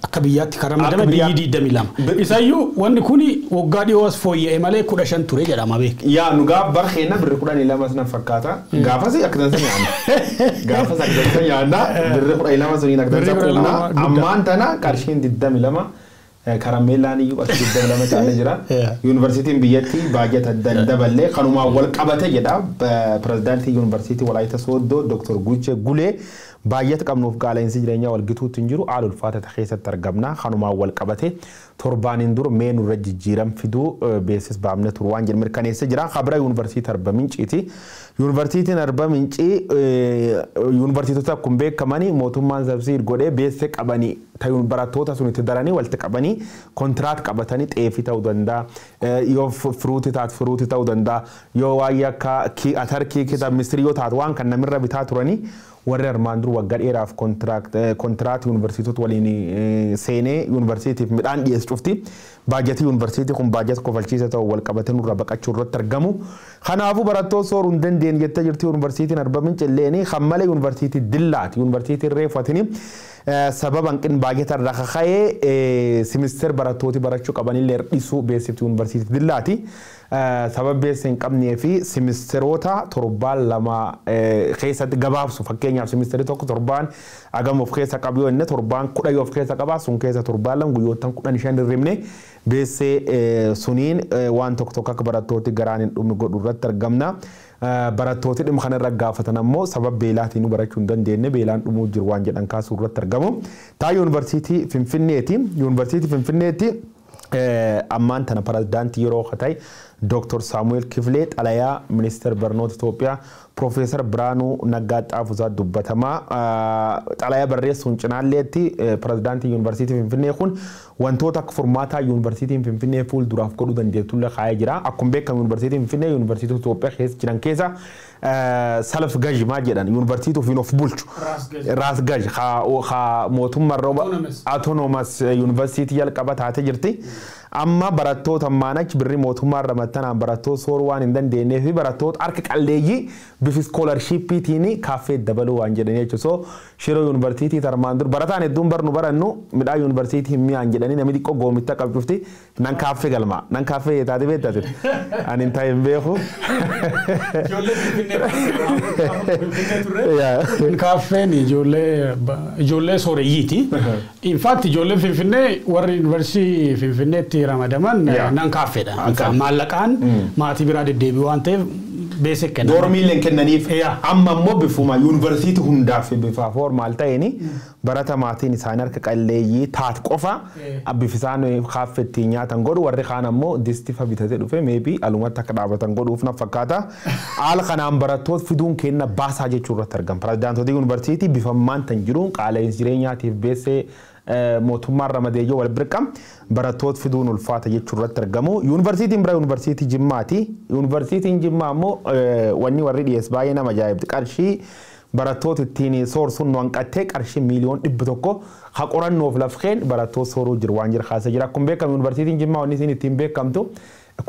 akka biyyaatti kan ramadame biyyi 22. Isayyuu wanni kun waggaa dhiyoo as fooyya'e malee 15 ture jedhama beek. Yaa nu gaaf barxeenna birri 12 sana fakkaata. Gaafas akka dansa nyaanna. Gaafas akka dansa nyaanna birri 12 suniin akka dansa quubna. Ammaan tana qarshiin 22 karameellaan iyyuu qarshii 22 caalee jira. Yuunivarsiitiin biyyattii baajata daballee kanumaan wal qabate jedha. Pirezidaantii Yuunivarsiitii Walaayita Sooddoo Dr. Guchee Gulee baajata qabnuuf qaala'insi jireenyaa wal gituutti hin jiru haala ulfaata keessatti argamna. Kanumaan wal qabate torbaaniin dura mee nurra jijjiiram fiduu beeksisa baafne turu waan jedhu mirkaneessee jira. Kabira Yuunivarsiitii Arba Minciiti. Yuunivarsiitiin Arba Mincii yuunivarsiitota akkuma beekamanii mootummaan sabsii godhee beeksisa qabanii barattoota sun itti daranii walitti qabanii kontiraat qabatanii xeefii ta'uu danda'a. Yoo firuuti taatu firuuti ta'uu danda'a. Yoo waa'ee akka atarkii kitaaba ministirii yoo taatu waan kan namirra bitaa turanii warri armaan dur waggaa dheeraaf kontiraat yuunivarsiitota waliin seenee yuunivarsiitiif midhaan dhiyeessu cufti. Baajatii yuunivarsiitii kun baajata kofalchiisa ta'u wal qabatee nurra baqachuu irratti argamu. Kanaafuu barattoota sooruu hin dandeenye jettee jirti yuunivarsiitiin Arba Minch illeen kan malee yuunivarsiitii Dillaati. Yuunivarsiitiin reeffatini sababa hanqin baajata irraa kaka'ee simister barattooti barachuu qabanillee hir'isuu beeksifti yuunivarsiitii Dillaati. Sababa beeksisa hin qabnee fi simisteroota torbaan 2 keessatti gabaabsu fakkeenyaaf simisterii tokko torbaan hagam of keessa qabu yoo inni torbaan 10 yoo of keessa qaba sun keessa torbaan 2 guyyoottan 15 hirribne beeksee suniin waan tokko tokko akka barattooti garaan hin dhumne godhu irratti argamna. Barattooti dhimma kana irra gaafatan ammoo sababa beelaatiin barachuu hin dandeenye beelaan dhumuu jiru waan jedhan kaasuu irratti argamu. Taa yuunivarsiitii Finfinneeti. Yuunivarsiitii Finfinneetti ammaan tana pirezidaantii yeroo ta'e Dr. Saamu'eel Kifilee xalayaa ministeera barnoota Itoophiyaa Piroofeesar Biraanuu Naggaa Xaafuusaa dubbatamaa. Xalayaa barreessuun cinaalleetti pirezidaantii yuunivarsiitii Finfinnee kun wantoota akka furmaataa yuunivarsiitiin Finfinnee fuulduraaf godhuu dandeettullee kaa'ee jira. Akkuma beekamu yuunivarsiitiin Finfinnee yuunivarsiitii Itoophiyaa keessa jiran keessa salaf gajmaa jedhan yuunivarsiitii ofiin of bulchu. Raas gaj haa mootummaa rooba autonomous yuunivarsiitii jalqaba taatee jirti. Amma barattoota ammaan achi birrii mootummaa ramaddanaan barattoota sooruu waan hin dandeenyee fi barattoota harka qalleeyyii bifa iskoolarshiippiitiin kaaffee dabaluu waan jedhanii jechuudha. So shiroo yuunivarsiitii tarmaan dur barataan hedduun barnu barannu midhaan yuunivarsiitii hin mi'aan jedhanii namni xiqqoo goomitta qabcufti nan kaaffee galma nan kaaffee taate beektate ani hin taa'e hin beeku. Ijoollee Finfinnee turre. Kaaffeen ijoollee sooreyyiiti. In fact ijoolleen Finfinnee warri yuunivarsiitii Finfinneetti ramadaman nan kaaffeedha. Maallaqaan maatii biraa deddeebi'u waan ta'eef beesee kennan. Doormiileen kennaniif amma immoo bifuma yuunivarsiitii hundaaf bifa formaal ta'een barata maatiin isaanii harka qalleeyyii taat qofa bifisaan kaaffeetti nyaatan godhu warri kaan ammoo distifa bitatee dhufe meebii alumatti akka dhaabatan godhuuf na fakkaata. Haala kanaan barattoota fiduun kenna baasaa jechuu irratti argama. Pirezidaantota yuunivarsiitii bifa ammaan tan jiruun qaala'insi jireenyaatiif beesee Mootummaan ramadeeyyoo wal birqam barattoota fiduun ulfaata jechuu irratti argamu. Yuunivarsiitiin biraa Yuunivarsiitii Jimmaati. Yuunivarsiitiin Jimmaa ammoo wanni warri dhiyeessu baay'ee nama ajaa'ibdi. Qarshii barattoota ittiin soorsuun nu hanqattee qarshii miiliyoon 100 ha qorannoof lafkeen barattoota sooruu jiru waan jira kaasee jira. Akkuma beekamu, Yuunivarsiitiin Jimmaa wanni isin ittiin beekamtu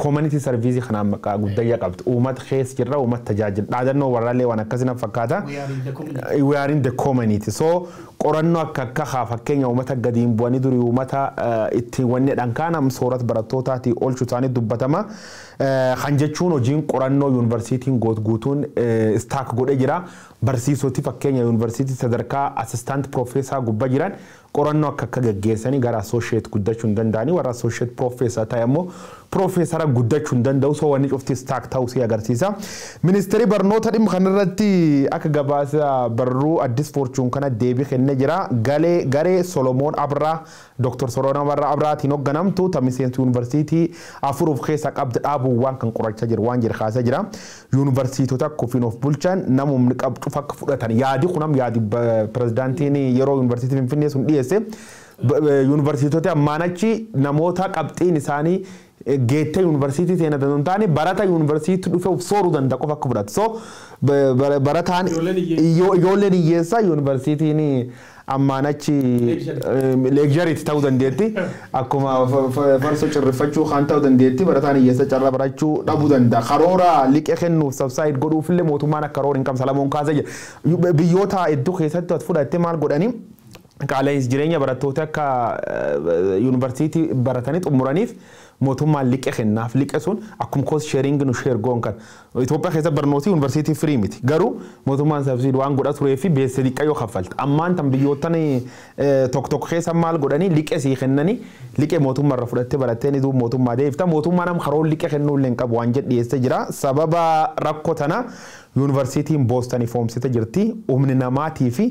community service kanaan maqaa guddayyaa qabdi. Uummata keessa jirra, uummata tajaajila. Dhaadannoo warraallee waan akkasii na fakkaata. We are in the community. We are in the community. So qorannoo akka akka haa fakkeenya uummata gadiin bu'anii durii uummata ittiin wanni dhankaanam soorata barattootaatii oolchu isaanii dubbatama. Kan jechuun hojiin qorannoo yuunivarsiitiin guutuun stuck godhee jira. Barsiisoti fakkeenya yuunivarsiitii sadarkaa assistant professor gubbaa jiran qorannoo akka akka gaggeessanii gara associate guddachuu hin danda'anii, warra associate professor ta'e ammoo piroofeesara guddachuu hin danda'u. So wanni cufti stuck ta'uu si agarsiisa. Ministeerri barnoota dhimma kanarratti akka gabaasa barruu Addis Fortune kana deebii kennee jira. Galee garee Solomoon Abraa, Dr. Solomoon Abraatiin hoogganamtu ta miseensa yuunivarsiitii afur of keessaa qabdi dhaabuun waan kan qorachaa jiru waan jira kaasaa jira. Yuunivarsiitota akka ofiin of bulchan namumni qabu cufa akka fudhatan, yaadi kunam yaadi pirezidaantiin yeroo Yuunivarsiitii Finfinnee sun dhiyeesse, yuunivarsiitota ammaan achi namoota qabxiin isaanii geettee yuunivarsiitii seenatan hin taane, barata yuunivarsiitii dhufe of sooruu danda'a qofa akka fudhatu. So barataan ijoolleen hiyyeessaa yuunivarsiitiin ammaan achi luxury ta'uu dandeetti. Akkuma farsoo cirrifachuu kan ta'uu dandeetti, barataan hiyyeessa carraa barachuu dhabuu danda'a. Karoora liqee kennuuf subsidy godhuufillee mootummaan akka karoora hin qabne Salamoon kaasee jira. Biyyoota hedduu keessatti ati fudhattee maal godhanii, qaala'insi jireenya barattoota akka yuunivarsiitii baratanii xumuraniif mootummaan liqe kennaaf. Liqe sun akkuma cost sharing nu share goon kan Itoophiyaa keessa barnooti yuunivarsiitii free miti, garuu mootummaan subsidy waan godha turee fi beessa liqa yoo kaffalta. Ammaan tan biyyoottan tokko tokko keessa maal godhanii, liqe sii kennanii, liqe mootummaa irra fudhattee barattee ni duub mootummaa deebifta. Mootummaan amma karoora liqe kennuu illee hin qabu waan jedhu dhiyeessee jira. Sababa rakkoo tana Yuunivarsiitiin Boostan ifoomsite jirti. Humni namaatii fi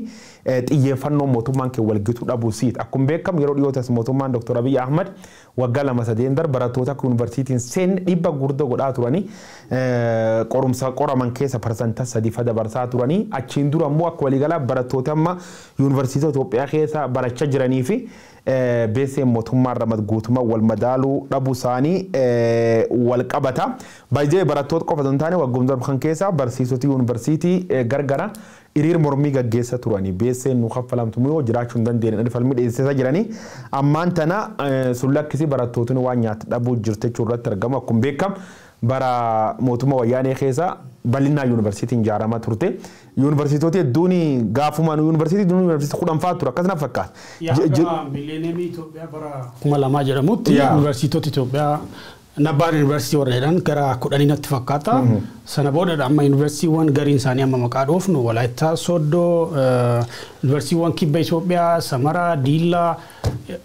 xiyyeeffannoo mootummaan kee walgituu dhabuu siit. Akkuma beekamu, yeroo dhiyootas mootummaan Dr. Abiy Ahmad waggaa 2-3 dar barattoota akka yuunivarsiitiin seen dhibba gurguddoo godhaa turanii, qorumsa qoraman keessa 3% fa dabarsaa turanii. Achiin dura immoo akka waliigalaa barattoota amma yuunivarsiitii Itoophiyaa keessa barachaa jiranii fi beeseen mootummaa irra guutummaa wal madaaluu dhabuu isaanii wal qabata. Baay'ee barattoota qofa osoo hin taane, waggoota darban keessa barsiisota yuunivarsiitii gargara hiriir mormii gaggeessa turanii, beeseen nu kaffalamtu yoo jiraachuu hin dandeenye falmii dhiyeessisaa jiranii. Ammaan tana sun lakkisii, barattootni waan nyaata dhabuu jirtu jechuu irratti argamu. Akkuma beekamu, bara mootummaa Wayyaanee keessa bal'inaan yuunivarsiitiin ijaaramaa turte. Yuunivarsiitota hedduun gaafumaan yuunivarsiitii yuunivarsiitii 10 fa'aa ture akkasuma fakkaata. Yaada miileeniyeemii Itoophiyaa bara 2000 jedhamutti yuunivarsiitota Itoophiyaa Nabbaar yuunivarsiitii warra jedhan gara 10 natti fakkaata. Sana boodadha amma yuunivarsiitiiwwan gariin isaanii amma maqaa dhoofnu, Walaayittaa Sooddoo, yuunivarsiitiiwwan kibba Itoophiyaa, Samaraa, Diillaa,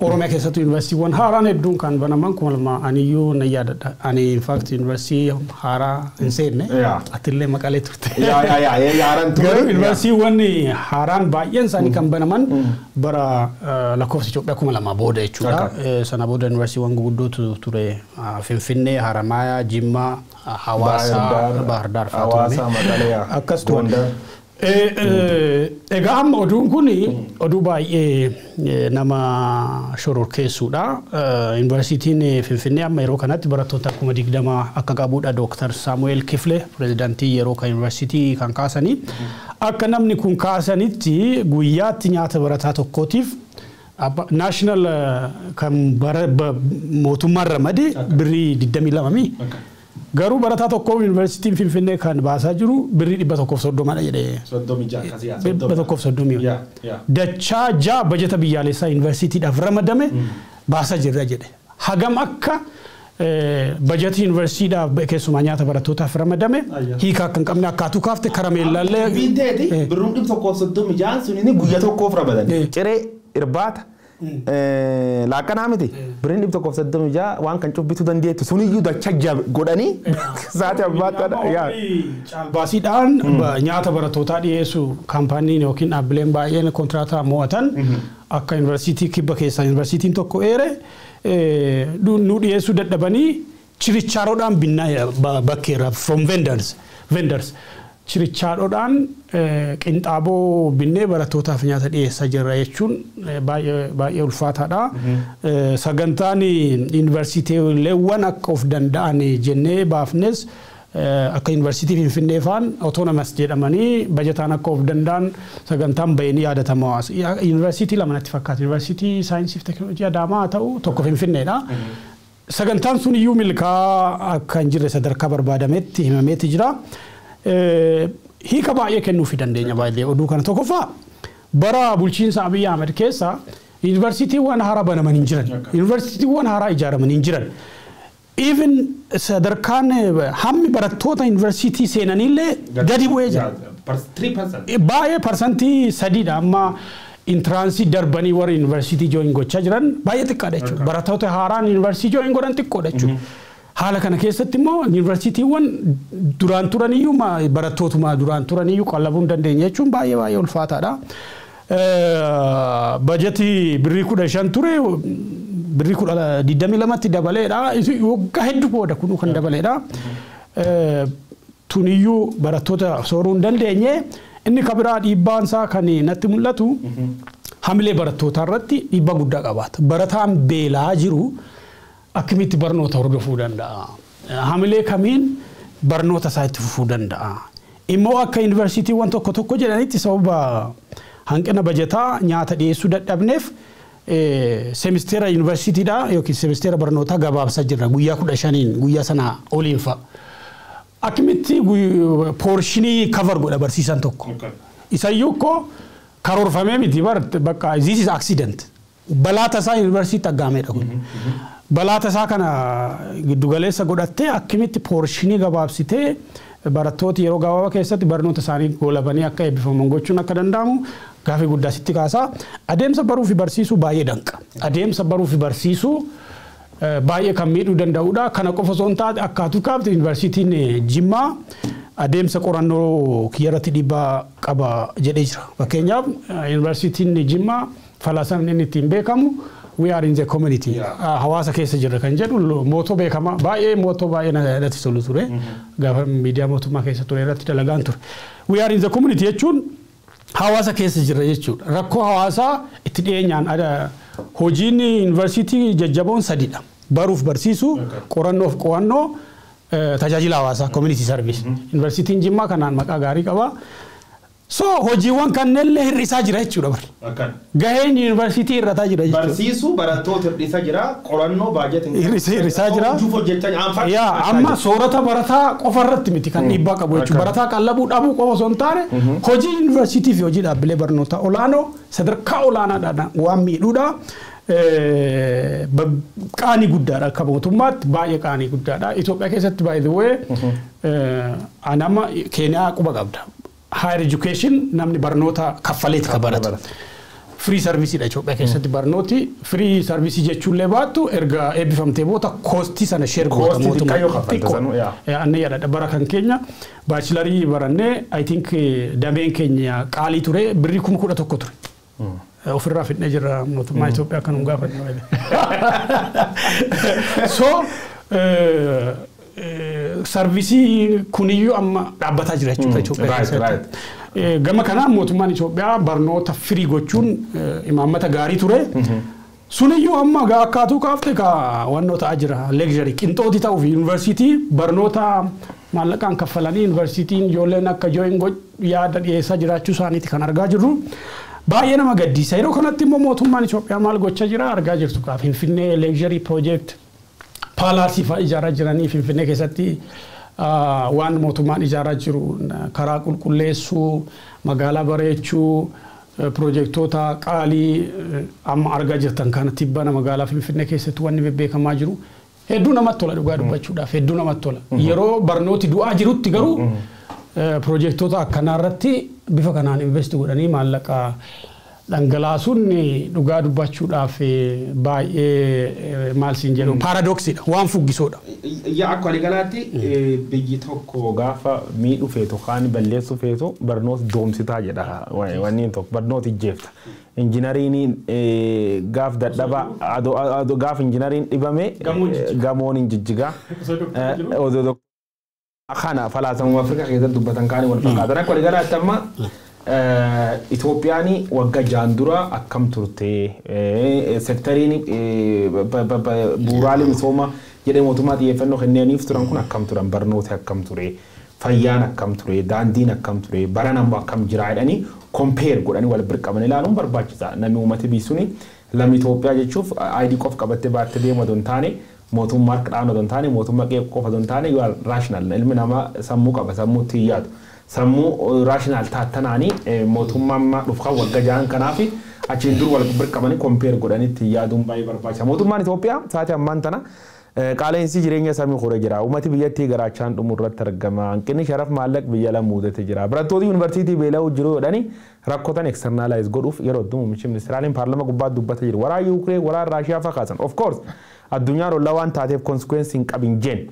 Oromiyaa keessattuu yuunivarsiitiiwwan haaraan hedduun kan banaman 2000 aniyyuu nan yaadadha. Ani in fact yuunivarsiitii haaraa hin seenne. Atillee Maqalee turte. Haaraan ture. Garuu yuunivarsiitiiwwan haaraan baay'een isaanii kan banaman bara lakkoofsa Itoophiyaa 2000 booda jechuudha. Sana booda yuunivarsiitiiwwan guguddootu ture. Finfinnee, Haramaayaa, Jimmaa, Hawaasaa, Bahar Daar fa'aa Hawaasaa, turani. Maqalee, Akkas ture. Gondar. Egaa amma oduun kun oduu baay'ee nama shororkeessuudha. Yuunivarsiitiin Finfinnee amma yeroo kanatti barattoota 20,000 akka qabudha Dooktar Saamu'eel Kifle, pirezidaantii yeroo kan yuunivarsiitii kan kaasanii. Akka namni kun kaasanitti guyyaatti nyaata barataa tokkootiif national kan mootummaan ramade birrii 22 mi. Garuu barataa tokkoof yuunivarsiitiin Finfinnee kan baasaa jiru birrii 130dha jedhee. 36 akkasii yaa. 130. Yaa yaa. Dachaa ja'a bajeta biyyaalessaa yuunivarsiitiidhaaf ramadame baasaa jirra jedhe. Hagam akka bajeti yuunivarsiitiidhaaf, keessumaa nyaata barattootaaf ramadame hiika akka hin qabne akkaatuu kaafte karameellaallee. Biinteeti birruun 136 sun inni Guyya tokkoof ramadan. Ciree, irbaata, laaqanaa miti. Birriin 136 waan kan cubbituu dandeettu suniyyuu dacha jabe godhanii saati abbaatti yaa. Caalbaasiidhaan nyaata barattootaa dhiyeessu kaampaaniin yookiin dhaabbileen baay'een kontiraataa mo'atan, akka yuunivarsiitii kibba keessaa yuunivarsiitiin tokko eere, nu dhiyeessuu dadhabanii chirichaaroodhaan binnaa bakkeerra from vendors. Chirichaadhoodhaan qinxaaboo binnee barattootaaf nyaata dhiyeessaa jirra jechuun baay'ee ulfaataadha. Sagantaan yuunivarsiitiileewwan akka of danda'an jennee baafnes, akka yuunivarsiitii Finfinnee faan autonomous jedhamanii bajataan akka of danda'an sagantaan bahee ni yaadatama. Yuunivarsiitii lama natti fakkaata. Yuunivarsiitii saayinsii fi teekinooloojii Adaamaa haa ta'u, tokko Finfinneedha. Sagantaan sun iyyuu milkaa'aa akka hin jirre sadarkaa barbaadametti himameeti jira. Hiika baay'ee kennuufii dandeenya baay'ee oduu kana. Tokkoffaa, bara bulchiinsa Abiyyi Ahmed keessa yuunivarsiitiiwwan haaraa banaman hin jiran. Yuunivarsiitiiwwan haaraa ijaaraman hin jiran. Even sadarkaan hammi barattoota yuunivarsiitii seenanillee gadi bu'ee jira. 3%. Baay'ee 3%dha amma entrance darbanii warra yuunivarsiitii join gochaa jiran baay'ee xiqqaadha jechuudha. Barattoota haaraan yuunivarsiitii join godhan xiqqoodha jechuudha. Haala kana keessatti immoo yuunivarsiitiiwwan duraan turaniyyuu barattootuma duraan turaniyyuu qallabuu hin dandeenye jechuun baay'ee baay'ee ulfaataadha. Bajetii birrii 15 ture birrii 22tti dabaleedha. Waggaa hedduu booda kunuu kan dabaleedha. Tuniyyuu barattoota sooruu hin dandeenye. Inni kabiraa dhiibbaan isaa kan natti mul'atu hamilee barattootaa irratti dhiibbaa guddaa qabaata. Barataan beelaa jiru akkamitti barnoota hordofuu danda'a? Hamilee kamiin barnoota isaa itti fufuu danda'a? Immoo akka yuunivarsiitiiwwan tokko tokko jedhanitti sababa hanqina bajataa nyaata dhiyeessuu dadhabneef seemisteera yuunivarsiitiidha yookiin seemisteera barnootaa gabaabsaa jirra, guyyaa 15n guyyaa sana oliin fa'a. Akkamitti portion cover godha barsiisan tokko? Isayyuu koo karoorfamee miti bar, bakka this is accident. Balaa tasaa yuunivarsiitii aggaameedha kun. Balaa tasaa kana giddugaleessa godhattee akkamitti portion gabaabsitee barattooti yeroo gabaabaa keessatti barnoota isaanii goolabanii akka eebbifaman gochuun akka danda'amu gaafii guddaa sitti kaasaa. Adeemsa baruu fi barsiisuu baay'ee danqa. Adeemsa baruu fi barsiisuu baay'ee kan miidhuu danda'udha. Kana qofa osoo hin taane, akkaatuu kaafte, yuunivarsiitiin Jimmaa adeemsa qorannoo kiyyarratti dhiibbaa qaba jedhee jira. Fakkeenyaaf, yuunivarsiitiin Jimmaa falaasamni inni ittiin beekamu "We are in the community", hawaasa keessa jirra kan jedhu motto beekamaa baay'ee, motto baay'ee natti tolu ture, gaafa miidiyaa mootummaa keessa ture irratti dalagaan ture. "We are in the community" jechuun hawaasa keessa jirra jechuudha. Rakkoo hawaasaa itti dhiyeenyaan hojiin yuunivarsiitii jajjaboon sadidha. Baruuf barsiisuu, qorannoof qo'annoo, tajaajila hawaasaa, community service. Yuunivarsiitiin Jimmaa kanaan maqaa gaarii qaba. So hojiiwwan kanneen hir'isaa jira jechuudha bari. Gaheen yuunivarsiitii hir'ataa jira jechuudha. Barsiisuu barattoota hir'isaa jira, qorannoo baay'ee Hir'isaa jira. Hojiif hojjechaa Yaa, amma soorata barataa qofa irratti miti kan dhiibbaa qabu jechuudha. Barataa qallabuu dhabuu qofa osoo hin taane, hojii yuunivarsiitii fi hojii dhaabbilee barnootaa olaanoo sadarkaa olaanaadhaan waan miidhuudha. Qaanii guddaadha, akka mootummaatti baay'ee qaanii guddaadha. Itoophiyaa keessatti, by the way, anama Keeniyaa quba qabda. Higher education namni barnoota kaffaleeti ka baratu. Free serviceidha Itoophiyaa keessatti barnooti. Free service jechuullee baattu, erga eebbifamtee booda cost sana share goota Cost mootummaa. xiqqaa yoo kaffalta sanuu, yaa. Anne yaadadha, bara kan keenya bachelor barannee, I think dameen keenya qaalii ture, birrii 11,000 ture. Ofirraa fidnee jirra, mootummaa Itoophiyaa kan nu gaafannu. So service kuniyyuu amma dhaabbataa jira jechuudha Itoophiyaa keessatti. Gama kanaan mootummaan Itoophiyaa barnoota free gochuun imaammata gaarii ture. Suniyyuu amma akkaatuu kaafte ka wannoo ta'aa jira. Luxury qinxooti ta'uuf yuunivarsiitii barnoota maallaqaan kaffalanii yuunivarsiitiin ijoolleen akka join yaada dhiyeessaa jiraachuu isaaniiti kan argaa jirru. Baay'ee nama gaddisa. Yeroo kanatti immoo mootummaan Itoophiyaa maal gochaa jira argaa jirtu kaa, Finfinnee luxury project palace fa'aa ijaaraa jiranii. Finfinnee keessatti waan mootummaan ijaaraa jiru karaa qulqulleessuu, magaalaa bareechuu, piroojeektoota qaalii amma argaa jirtan kana tibbana magaalaa Finfinnee keessatti wanni bebbeekamaa jiru hedduu namatti tola, dhugaa dubbachuudhaaf hedduu namatti tola. Yeroo barnooti du'aa jirutti garuu piroojeektoota akkanaa irratti bifa kanaan invest godhanii maallaqa dhangalaasuun dhugaa dubbachuudhaaf baay'ee, maal siin jedhu, paradoxiidha, waan fuggisoodha. Yaa, akka waliigalaatti biyyi tokko gaafa miidhuu feetu kaan balleessuu feetu barnoota doomsitaa jedha, wanni tokko barnoota ijjeefta. Injinariin gaaf dadhaba, gaaf injinariin dhibame gamoon hin jijjigaa. Osoo Osoo Kana falaasamuma Afrikaa keessatti dubbatan kaanii wal fakkaatan. Akka waliigalaatti amma Itoophiyaan waggaa 6 dura akkam turte, sektariin bu'uuraalee misoomaa jedhee mootummaa xiyyeeffannoo kenneeniif turan kun akkam turan, barnoota akkam ture, fayyaan akkam ture, daandiin akkam ture, baran ammoo akkam jira jedhanii compare godhanii wal bira qaban ilaaluun barbaachisaa. Namni uummata biyyi lammii Itoophiyaa jechuuf ID qof qabattee baattee deemu otoo hin taane, mootummaa harka dhaanu otoo hin taane, mootummaa qeequ qofa otoo hin taane, you are rational. Ilmi namaa sammuu qaba, sammuu itti yaadu. Sammuu rational taattanaanii mootummaa amma dhufu kan waggaa 6 kanaaf achiin dur wal bira qabanii compare godhanii itti yaaduun baay'ee barbaachisa. Mootummaan Itoophiyaa sa'aatii ammaan tana qaala'insi jireenya samii koree jira. Uummati biyyattii garaachaan dhumu irratti argama. Hanqinni sharaf maallaqa biyya lama mudate jira. Barattooti yuunivarsiitii beela'uu jiru jedhanii rakkotan externalize godhuuf yeroo hedduu muummichi ministeeraaleen paarlama gubbaa dubbata jiru. Waraana Yuukireen, waraana Raashiyaa fakkaatan. Of course addunyaan ollaa waan taateef consequence hin qabin jeen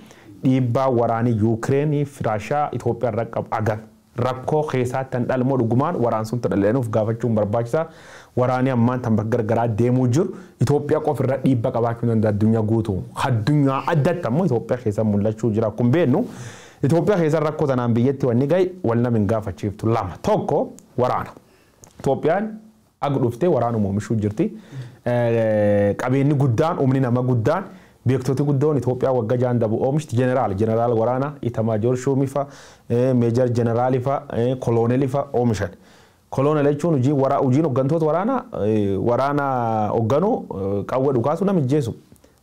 dhiibbaa waraanii Yuukireenii fi Raashiyaa Itoophiyaa irra qabu agar. Rakkoo keessaatti tan dhalmoo dhugumaan waraan sun tadhaleenuuf gaafachuun barbaachisaa. Waraanni ammaan tan bakka garagaraa deemuu jiru Itoophiyaa qofa irra dhiibba qabaachuu danda'a addunyaa guutuu. Addunyaa addatti ammoo Itoophiyaa keessa mul'achuu jira. Akkuma beeknu Itoophiyaa keessa rakkoo tanaan biyyatti wanni gahe wal nama hin gaafachiiftu lama. Tokko waraana. Itoophiyaan aga dhuftee waraanuma oomishuu jirti. Qabeenyi guddaan, humni nama guddaan, beektoti guddoon Itoophiyaa waggaa 6 dabu oomishti jeneraal waraanaa Itamaajoor Shuumii fa'a, meejar jeneraalii fa'a, koloonelii fa'a oomishan. Koloonel jechuun hojii hojiin hooggantoota waraanaa waraana hoogganuu, qawwee dhukaasu, nama ijjeesu.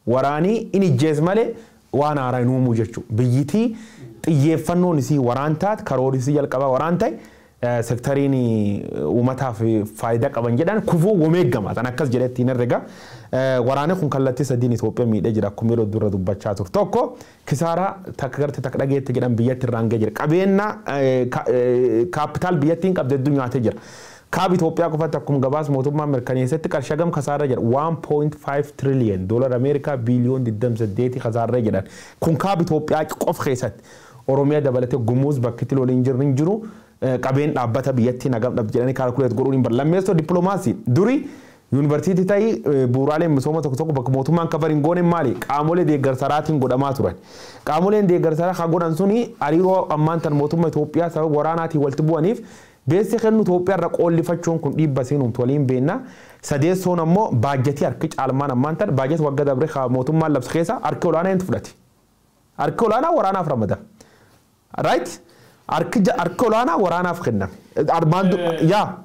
Waraanii inni ijjees malee waan haaraa hin uumuu jechuudha. Biyyitii xiyyeeffannoon isii waraan taate, karoorri isii jalqabaa waraan ta'e, sektariin uummataaf faayidaa qaban jedhan kufuu womeeggama. Tan akkas jedhee ittiin herrega. Waraanni kun kallattii sadiin Itoophiyaa miidhee jira akkuma yeroo dura dubbachaa ture. Tokko kisaaraa takka garte takka dhageette jedhan biyyatti irraan ga'ee jira. Qabeenya capital biyyattiin qabde hedduu nyaatee jira. Kaaba Itoophiyaa qofatti akkuma gabaas mootummaan mirkaneessetti qarshii hagam kasaarra jira? 1.5 trillion doolara Ameerikaa biiliyoon 28 kasaarra jedhan. Kun kaaba Itoophiyaa qofa keessatti. Oromiyaa dabalatee Gumuuz bakki itti loliin jiru hin jiru. Qabeen dhaabbata biyyattiin hagam dhabde jedhanii calculate godhuun hin barbaadu. Lammeessoo dippiloomaasii durii yuunivarsiitii ta'ii bu'uuraaleen misooma tokko tokko bakka mootummaan cover hin goone maali qaamolee deeggarsaraatiin godhamaa turan. Qaamoleen deeggarsaraa kan godhan suni hariiroo ammaan tan mootummaa Itoophiyaa sababa waraanaatiin walitti bu'aniif beessi kennu Itoophiyaa irra qoollifachuun kun dhiibba seenuun waliin beenna. Sadeessoon ammoo baajjatii harki caalmaan ammaan tan baajjati waggaa dabre mootummaan labsa keessa harki olaanaa hin fudhate. Harki olaanaa waraanaaf ramadama. Right? Harki olaanaa waraanaaf kenname. Armaan yaa.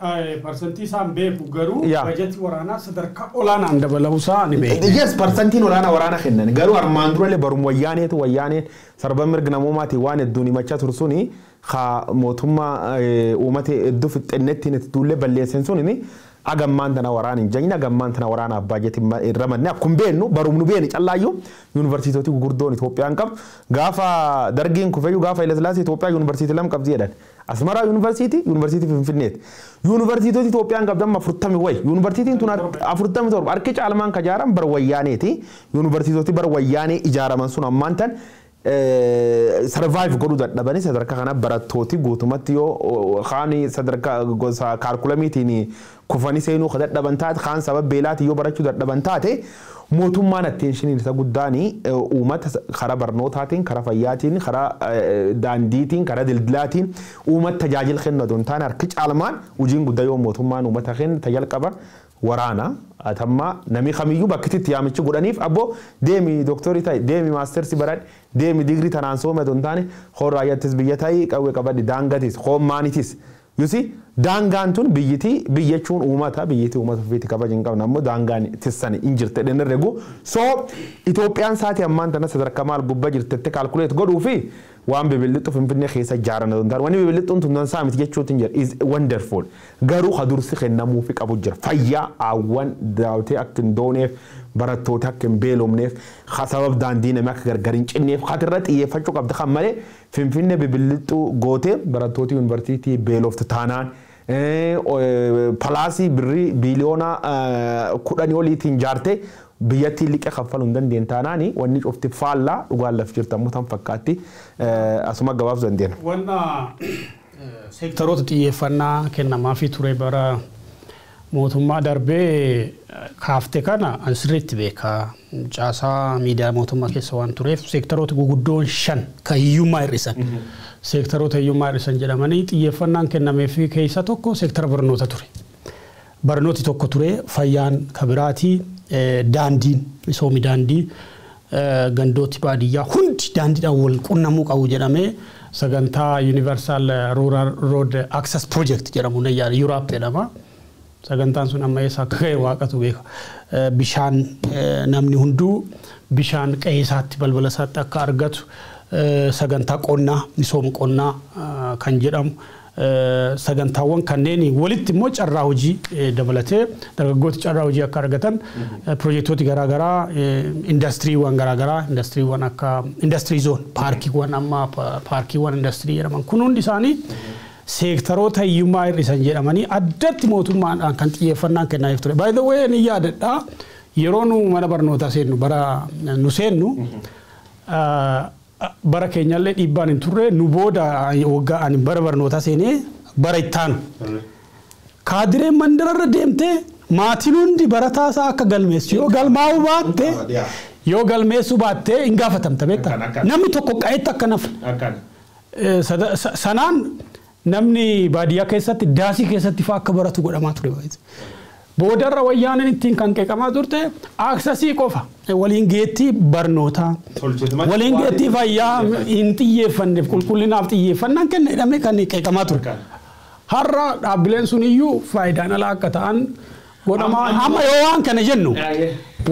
Parsantii isaan beeku garuu bajetii waraanaa sadarkaa olaanaan dabalamuusaa ni beekna. Yes, parsantiin olaanaa waraana kennan. Garuu armaan durallee barum wayyaaneetu wayyaaneen sarba mirga namoomaatiin waan hedduun himachaa turu suni ka mootummaa uummata hedduu fixxennettiin itti duullee balleessan suni agammaan tana waraana hin jenne, agammaan tana waraana baajetii hin ramadne. Akkuma beeknu barumnu beekne callaayyuu yuunivarsiitota gurguddoon Itoophiyaan qabdu gaafa dargiin kufeyyuu, gaafa Hayilasillaasee Itoophiyaa yuunivarsiitii lama qabdi jedhan. Asmaraa yuunivarsiitii, yuunivarsiitii Finfinneeti. Yuunivarsiitota Itoophiyaan qabdu amma 40 wayi. Yuunivarsiitiin tun 47 harki caalmaan ka ijaaran bara wayyaaneeti. Yuunivarsiitoti bara wayyaanee ijaaraman sun ammaan tan survive godhuu dadhabanii sadarkaa kana barattooti guutumatti yoo kaan sadarkaa gosa kaalkulamiitiin kufanii seenuu ka dadhaban taate, kaan sababa beelaatiin yoo barachuu dadhaban taate, mootummaan attentioniin isa guddaan uummata karaa barnootaatiin, karaa fayyaatiin, karaa daandiitiin, karaa dildilaatiin uummata tajaajila kennu otoo hin taane harki caalmaan hojiin guddaa yoo mootummaan uummata kennu tajaajila waraana. Atamma namni kamiyyuu bakki itti yaamichi godhaniif abboo deemi dooktorii ta'i, deemi mastersi baradhi, deemi digirii tanaan soome otoo hin taane, hoon raayyaattis biyya ta'i, qawwee qabadhi, daangatis hoon maanitis. Yusi daangaan tun biyyitii biyya jechuun uummata biyyitii uummata ofiitti kabaja hin qabne ammoo daangaan tissan hin jirte dhenna regu. So Itoophiyaan saatii ammaan tana sadarkaa maal gubbaa jirtetti calculate godhuu fi waan bibilixxu Finfinnee keessa ijaaran otoo hin taane, wanni bibilixxuun tun dansaa miti jechuutu hin jira, is wonderful, garuu hadursi kennamuufi qabu jira. Fayyaa hawwan daawwatee akka hin dooneef, barattoota akka hin beelomneef, sabab daandii namni akka gargar hin cinneef hatirra xiyyeeffachuu qabda kan malee Finfinnee bibilixxuu gootee barattoota yuunivarsiitii beeloftu taanaan, palaasii birrii biiliyoona 10 oliitiin jaarte biyyattii liqa kaffaluu hin dandeenye taanaani wanni cufti faallaa dhugaan laf jirtu tan fakkaatti asuma gabaabsuu dandeenya. Wanna seektaroota xiyyeeffannaa kennamaafii ture bara Mootummaa darbee kaafte kana an sirriitti beekaa. Caasaa miidiyaa mootummaa keessa waan tureef seektaroota guguddoon 5 kan hiyyummaa hir'isan. Seektaroota hiyyummaa hir'isan jedhamanii xiyyeeffannaan kennameefii keessa tokko seektara barnoota ture. Barnooti tokko ture, fayyaan kabiraatii, daandiin, misoomni daandii, gandooti baadiyyaa hundi daandiidhaan wal qunnamuu qabu jedhamee sagantaa Universal Rural Road Access Project jedhamu Yuuraap jedhama. Sagantaan sun amma eessa akka ga'e waaqatu beeka. Bishaan namni hunduu bishaan qe'ee isaatti balbala isaatti akka argatu sagantaa qonnaa misooma qonnaa kan jedhamu sagantaawwan kanneen walitti immoo carraa hojii dabalatee dargaggooti carraa hojii akka argatan piroojektota garaagaraa indastiriiwwan garaagaraa indastiriiwwan akka indastirii zoon paarkiiwwan amma paarkiiwwan indastirii jedhaman kun hundi isaanii seektaroota hiyyummaa hir'isan jedhamanii addatti mootummaadhaan kan xiyyeeffannaan kennameef ture. By the way ni yaadadha yeroo nu mana barnootaa seennu bara nu seennu bara keenyallee dhiibbaan hin turre nu booda waggaa ani bara barnootaa seenee bara ittaanu. Kaadireen mandararra deemtee maatiin hundi barataa isaa akka galmeessu yoo galmaa'uu baatte yoo galmeessuu baatte hin gaafatamta beektaa. Namni tokko qa'eetti akka nafne. Sanaan namni baadiyyaa keessatti daasii keessatti fa'aa akka baratu godhamaa ture. Boodarra wayyaaneen ittiin kan qeeqamaa turte aaksasii qofa waliin geettii barnootaa waliin geettii fayyaa hin xiyyeeffanneef qulqullinaaf xiyyeeffannaan kenna jedhamee kan qeeqamaa ture. Har'a dhaabbileen sun iyyuu faayidaan alaa akka ta'an godhamaa amma yoo waan kana jennu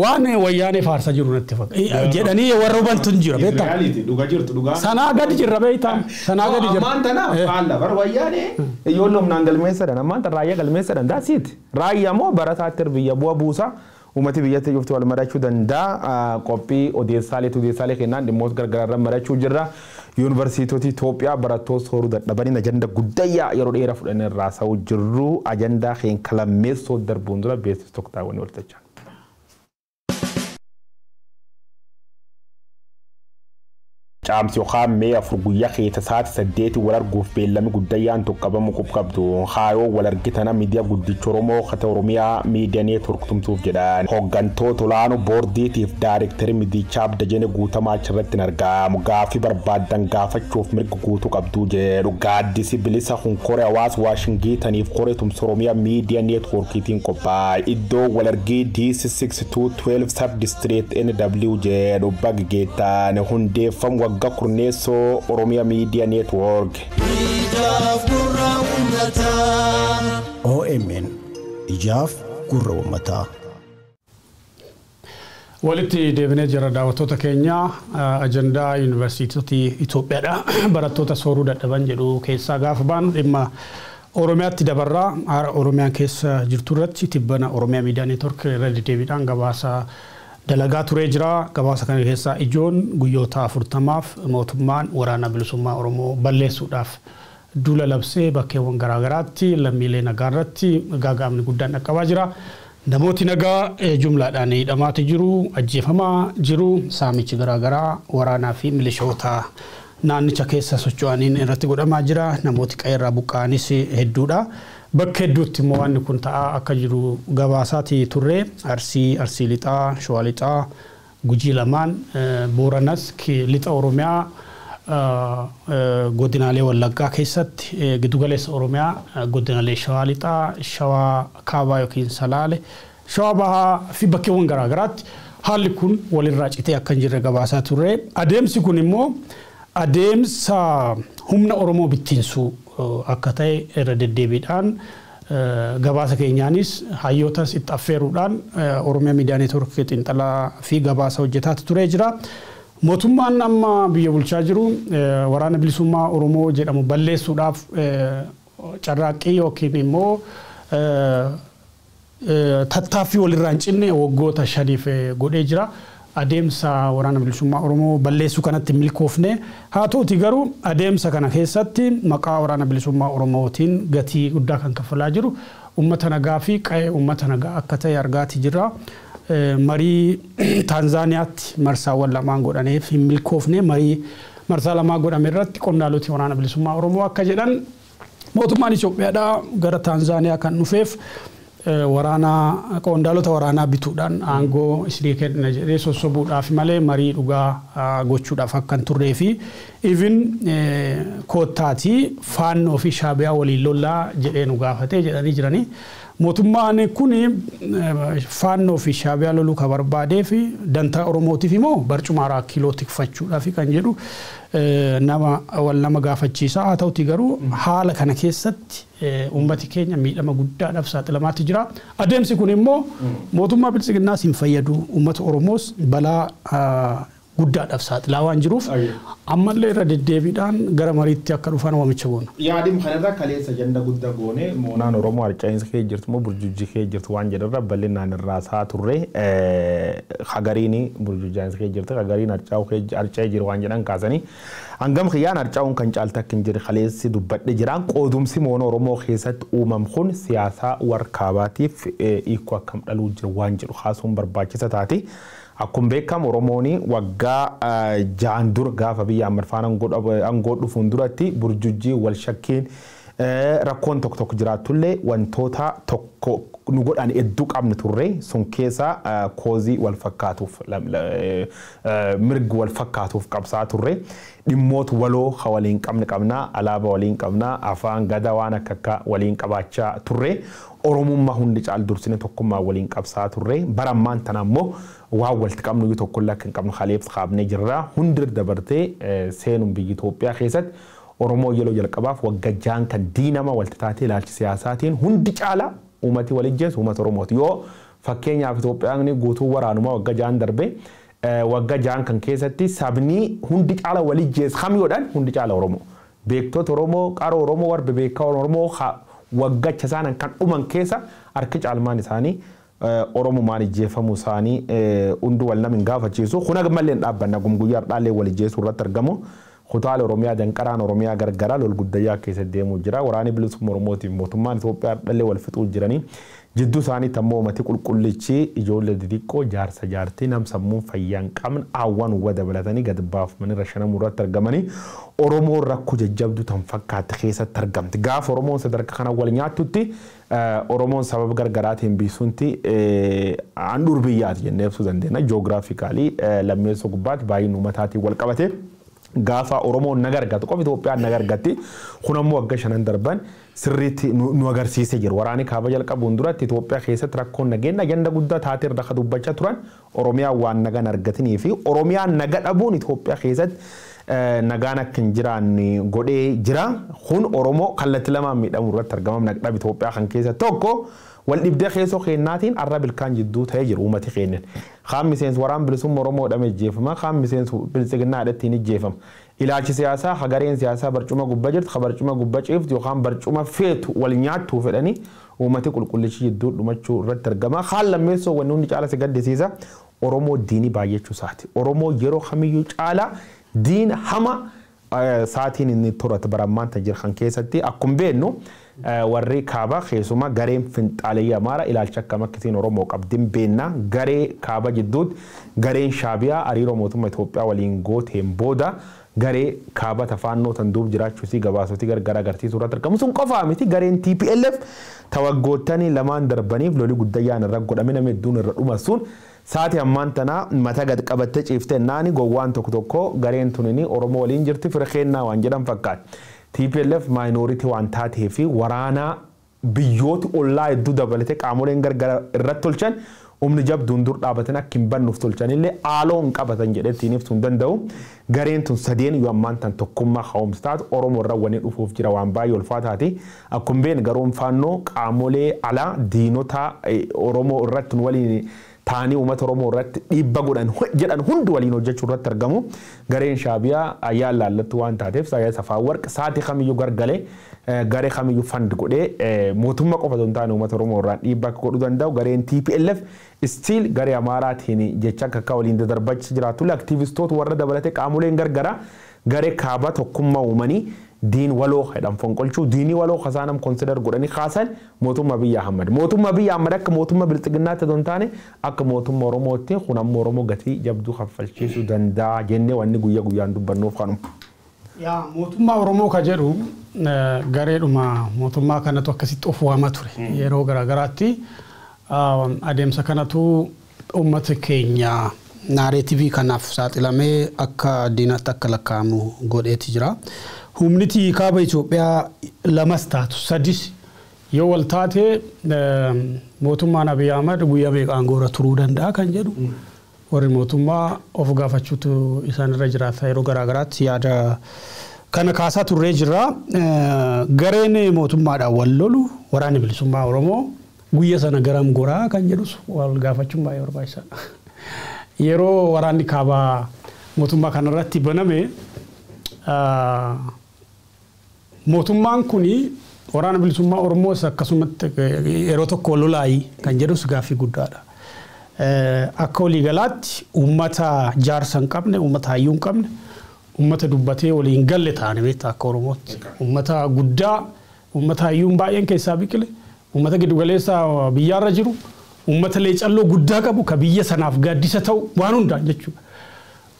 waan wayyaanee faarsa jiru natti fakkaata jedhanii warra hubantu hin jira beektaa. Dhugaa jirtu dhugaa. Sanaa gadi jirra beektaa. Sanaa gadi jirra. Ammaan tana faalla bar wayyaanee ijoollee humnaan galmeessadhan ammaan tan raayyaa galmeessadhan that's it. Raayyaa moo barataatti biyya bu'a buusa uummati biyyatti cufti wal marachuu danda'a qophii odeessaaleetu odeessaalee kennaan dhimmoota gargaraarra marachuu jirra. Yuunivarsiitota Itoophiyaa barattoota sooruu dadhabaniin ajanda guddayyaa yeroo dheeraa fudhanii irraa sa'u jirru ajandaa keenya lammeessoo darbuun dura beeksisa tokko taa'anii waltajjaa. Caamsi yookaan mee 4 guyyaa keessa sa'aatii 8 wal arguuf beellami guddayyaan tokkabamu qabdu. Haayoo wal argitana miidiyaa guddicha Oromoo kata Oromiyaa miidiyaa neetwork tumsuuf jedhan. Hooggantoota olaanoo boordiitiif daayirektarii miidichaa Abdajene Guutamaa achirratti hin argamu. Gaaffii barbaaddan gaafachuuf mirga guutuu qabdu jedhu. Gaaddisi bilisa kun koree hawaasa Waashingitaniif koree tumsa Oromiyaa miidiyaa neetworkiitiin qophaa'e. Iddoo wal argii DC6212 Sub Street NW jedhu baggeettaan hundeeffamu waggaa kurneessoo Oromiyaa Miidiyaa Neetwoork. OMN ijaaf gurra uummataa. Walitti deebinee jira daawwattoota keenya ajandaa yuunivarsiitota Itoophiyaadha. Barattoota sooruu dadhaban jedhu keessaa gaafa baanu dhimma Oromiyaatti dabarraa Oromiyaan keessa jirtu irratti tibbana Oromiyaa Miidiyaa Neetwoork irra deddeebiidhaan gabaasa dalagaa turee jira. Gabaasa kana keessaa ijoon guyyoota 40f mootummaan waraana bilisummaa Oromoo balleessuudhaaf duula labsee bakkeewwan garaagaraatti lammiilee nagaa irratti gaagaamni guddaan dhaqqabaa jira. Namooti nagaa jumlaadhaan hidhamaati jiru, ajjeefamaa jiru, saamichi garaagaraa waraanaa fi milishoota naannicha keessa socho'aniin irratti godhamaa jira. Namooti qe'eerraa buqqa'anis hedduudha. Bakka hedduutti immoo wanni kun ta'aa akka jiru gabaasaati turre. Arsii, Arsii Lixaa, Shawaa Lixaa, Gujii lamaan, Booranas, Lixa Oromiyaa, godinaalee Wallaggaa keessatti, giddugaleessa Oromiyaa, godinaalee Shawaa Lixaa, Shawaa Kaabaa yookiin Salaale, Shawaa Bahaa fi bakkeewwan garaagaraatti haalli kun walirraa citee akka hin jirre gabaasaa turre. Adeemsi kun immoo adeemsa humna Oromoo bittinsuu akka ta'e irra deddeebiidhaan gabaasa keenyaanis hayyootas itti affeeruudhaan Oromiyaa Miidiyaa Neetwoork xiinxalaa fi gabaasa hojjetaa turee jira. Mootummaan amma biyya bulchaa jiru waraana bilisummaa Oromoo jedhamu balleessuudhaaf carraaqqii yookiin immoo tattaaffii walirraa hin cinne waggoota 5 godhee jira. Adeemsa waraana bilisummaa Oromoo balleessuu kanatti milkoofne haa ta'uti garuu adeemsa kana keessatti maqaa waraana bilisummaa Oromootiin gatii guddaa kan kaffalaa jiru uummata nagaa fi qa'ee uummata nagaa akka ta'e argaati jirra. Marii Taanzaaniyaatti marsaawwan lamaan godhaneef hin milkoofne marii marsaa lamaan godhame irratti qondaaloti waraana bilisummaa Oromoo akka jedhan mootummaan Itoophiyaadhaa gara Taanzaaniyaa kan dhufeef Waraanaa qondaalota waraanaa bituudhaan aangoo isinii kenna jedhee sossobuudhaaf malee marii dhugaa gochuudhaaf akka hin turree fi even koottaatii Faannoo fi Shaabiyaa waliin lollaa jedhee nu gaafatee jedhanii jiranii. Mootummaan kun Faannoo fi Shaabiyaa loluu kan barbaadee fi dantaa Oromootiif immoo barcuma 4 kiiloo tikfachuudhaaf kan jedhu nama wal nama gaafachiisa. Haa ta'uti garuu haala kana keessatti uummati keenya miidhama guddaadhaaf saaxilamaatti jira. Adeemsi kun immoo mootummaa biltsiginnaas hin fayyadu, uummata Oromoos balaa guddaadhaaf saaxilaa waan jiruuf ammallee irra deddeebiidhaan gara mariitti akka dhufan waamicha goona. Yaadiin kanarra kaleessa janda guddaa goone moonaan Oromoo harca'iinsa kee jirtu moo burjujji kee jirtu waan jedharra bal'inaan irraa isaa turre, hagariin burjujjaa'insa kee jirtu, hagariin harca'ee jiru waan jedhan kaasanii hangam kiyyaan harca'uun kan caaltu akka hin jirre kaleessi dubbadhe jiraan. Qoodumsi moona Oromoo keessatti uumam kun siyaasaa warra kaabaatiif hiikoo akkam dhaluu jiru waan jedhu kaasuun barbaachisa taate. Akkuma beekamu Oromoon waggaa 6 dura gaafa biyya Ahmad faana aangoo dhufuun duratti burjujjii wal shakkiin rakkoon tokko tokko jiraatullee wantoota tokko nu godhan hedduu qabnu turre. Sun keessa koozii wal fakkaatuuf, mirgi wal fakkaatuuf qabsaa turre. Dhimmoota waloo ka waliin qabne qabnaa, alaabaa waliin qabnaa, afaan gadaa waan akka akka waliin qabaachaa turre. Oromummaa hundi caal dursine tokkummaa waliin qabsaa turre. Bara ammaan tana ammoo waan walitti qabnu iyyuu tokkollee akka hin qabnu kaleef kaabnee jirra. Hundi dabartee seenuun biyya Itoophiyaa keessatti Oromoo yeroo jalqabaaf waggaa 6 kan diinama walitti taatee ilaalchi siyaasaatiin hundi caala uummati wal ijjeessu uummata Oromooti. Yoo fakkeenyaaf Itoophiyaan guutuu waraanumaa waggaa 6 darbe, waggaa 6 kan keessatti sabni hundi caala wal ijjeessu kamiyoodhaan hundi caala Oromoo. Beektota Oromoo, qaroo Oromoo, warra bebeekaa Oromoo waggacha isaan kan dhuman keessa harki caalmaan isaanii Oromumaan ijjeefamuu isaanii hunduu wal nama hin gaafachiisu. Kun ammallee hin dhaabbanna gumguyyaa har'aallee wal ijjeessuu irratti argamu. Kutaalee Oromiyaa danqaraan Oromiyaa gargaraa lol guddayyaa keessa deemuu jira. Waraanni bilisummaa Oromootiif mootummaan Itoophiyaa har'aallee wal fixuu jiranii. Jidduu isaaniitti ammoo uummati qulqullichi ijoollee xixiqqoo, jaarsa jaartii, nam sammuun fayyaa hin qabne hawwan uwwa dabalatanii gad baafamanii rashanamuu irratti argamanii Oromoon rakkoo jajjabduu tan fakkaatti keessatti argamti. Gaafa Oromoon sadarkaa kana wal nyaattutti Oromoon sababa gargaraatiin biisunti handhuur biyyaati jennee ibsuu dandeenya. Ji'oogiraafikaalii lammeessoo gubbaatti baay'een uummataatiin wal qabate. Gaafa Oromoon naga argatu qofa Itoophiyaan naga argatti. Kun ammoo waggaa 5 darban sirriitti nu agarsiisee jiru. Waraanni kaaba jalqabuun duratti Itoophiyaa keessatti rakkoon nageenya agenda guddaa taatee irra kan dubbachaa turan Oromiyaan waan nagaan argatanii fi Oromiyaan naga dhabuun Itoophiyaa keessatti nagaan akka hin jiraanne godhee jira. Kun Oromoo kallattii lamaan miidhamuu irratti argama. Nagdhab Itoophiyaa kan keessa tokko wal dhibdee keessoo kennaatiin arra bilkaan jidduu ta'ee jiru uummati keenyan. Kaan miseensi waraan bilisummaa Oromoo dhamee ijjeefama. Kaan miseensi biltsiginnaa hidhattiin ijjeefama. Ilaalchi siyaasaa hagareen siyaasaa barcuma gubbaa jirtu, ha barcuma gubbaa ciiftu yookaan barcuma feetu wal nyaattuu fedhanii uummati qulqullichi jidduu dhumachuu irratti argama. Kaan lammeessoo wanni hundi caala si gaddisiisa. Oromoo diinii baay'achuu isaati. Oromoo yeroo kamiyyuu caala diina hama saatiin inni turate barammaan jira kan keessatti akkuma beeknu warri kaaba keessumaa gareen finxaaleyyaa Amaara ilaalcha akkam akkasiin Oromoo qabdin beekna. Garee kaaba jidduutti gareen Shaabiyaa hariiroo mootummaa Itoophiyaa waliin gooteen booda garee kaaba tafaannoo tan duub jiraachuusii gabaasotii gargar agarsiisuu irratti argamu. Sun qofaa miti, gareen TPLF tawaggoottanii lamaan darbaniif loli guddayyaan irra godhame nama hedduun irra dhuma sun saati ammaan tana mata gad qabattee ciiftee naani gowwaan tokko tokko gareen tunini Oromoo waliin jirti fira keennaa waan jedhan fakkaata. TPLF minority waan taatee fi waraanaa biyyooti ollaa hedduu dabalatee qaamoleen gargar irratti tolchan humni jabduun dur dhaabatan akka hin bannuuf tolchanillee haaloo hin qabatan jedhee ittiin ibsuu hin danda'u. Gareen tun sadeen yoo ammaan tan tokkummaa ka'umsa taatu Oromoo irra wanni dhufuuf jira waan baay'ee ulfaataati. Akkuma beeknu garoon Faannoo qaamolee alaa diinota Oromoo irratti waliin taanii uummata Oromoo irratti dhiibba godhan jedhan hundi waliin hojjechuu irratti argamu. Gareen Shaabiyaa ayyaan laallattu waan taateef Saayyaa Safaawwarq sa'aatii kamiyyuu gargalee garee kamiyyuu fand godhee mootummaa qofa osoo hin taane uummata Oromoo irraan dhiibbaa akka godhuu danda'u. Gareen TPLF still garee Amaaraatiin jecha akka akka waliin dadarbachaa jiraatu aktiivistoota warra dabalatee qaamoleen gargaraa garee kaaba tokkummaa uumanii diin waloo jedhan fonqolchuu diinii waloo kasaanam konsider godhanii kaasan mootummaa biyya Ahmad. Mootummaa biyya Ahmad akka mootummaa bilxiginnaatti osoo hin taane akka mootummaa Oromootti kun ammoo Oromoo gatii jabduu kaffalchiisuu danda'a jennee wanni guyyaa guyyaan dubbannuuf kanuma. Yaa mootummaa Oromoo ka jedhu gareedhuma mootummaa kanatu akkasitti of waamaa ture yeroo garaagaraatti adeemsa kanatu uummata keenya naareetivii kanaaf saaxilamee akka diinatti akka lakkaa'amu godheeti jira. Humniti kaaba Itoophiyaa lamas taatu sadis yoo wal taate mootummaan Abiy Ahmad guyyaa meeqa aangoorra turuu danda'a kan jedhu warri mootummaa of gaafachuutu isaan irra jiraata yeroo garaagaraatti yaada kana kaasaa turree jira. Gareen mootummaadhaan wal lolu waraanni bilisummaa Oromoo guyya sana garam goraa kan jedhus wal gaafachuun baay'ee barbaachisaadha. Yeroo waraanni kaabaa mootummaa kanarratti baname mootummaan kuni waraana bilisummaa Oromoos akkasumatti yeroo tokko lolaayi kan jedhus gaaffii guddaadha. Akka waliigalaatti uummata jaarsa hin qabne, uummata hayyuu hin qabne, uummata dubbatee waliin galle ta'anii beektaa akka Oromootti. Uummata guddaa, uummata hayyuun baay'een keessaa biqile, uummata giddugaleessa biyyaarra jiru, uummata leecalloo guddaa qabu ka biyya sanaaf gaaddisa ta'u waan hundaan jechuudha.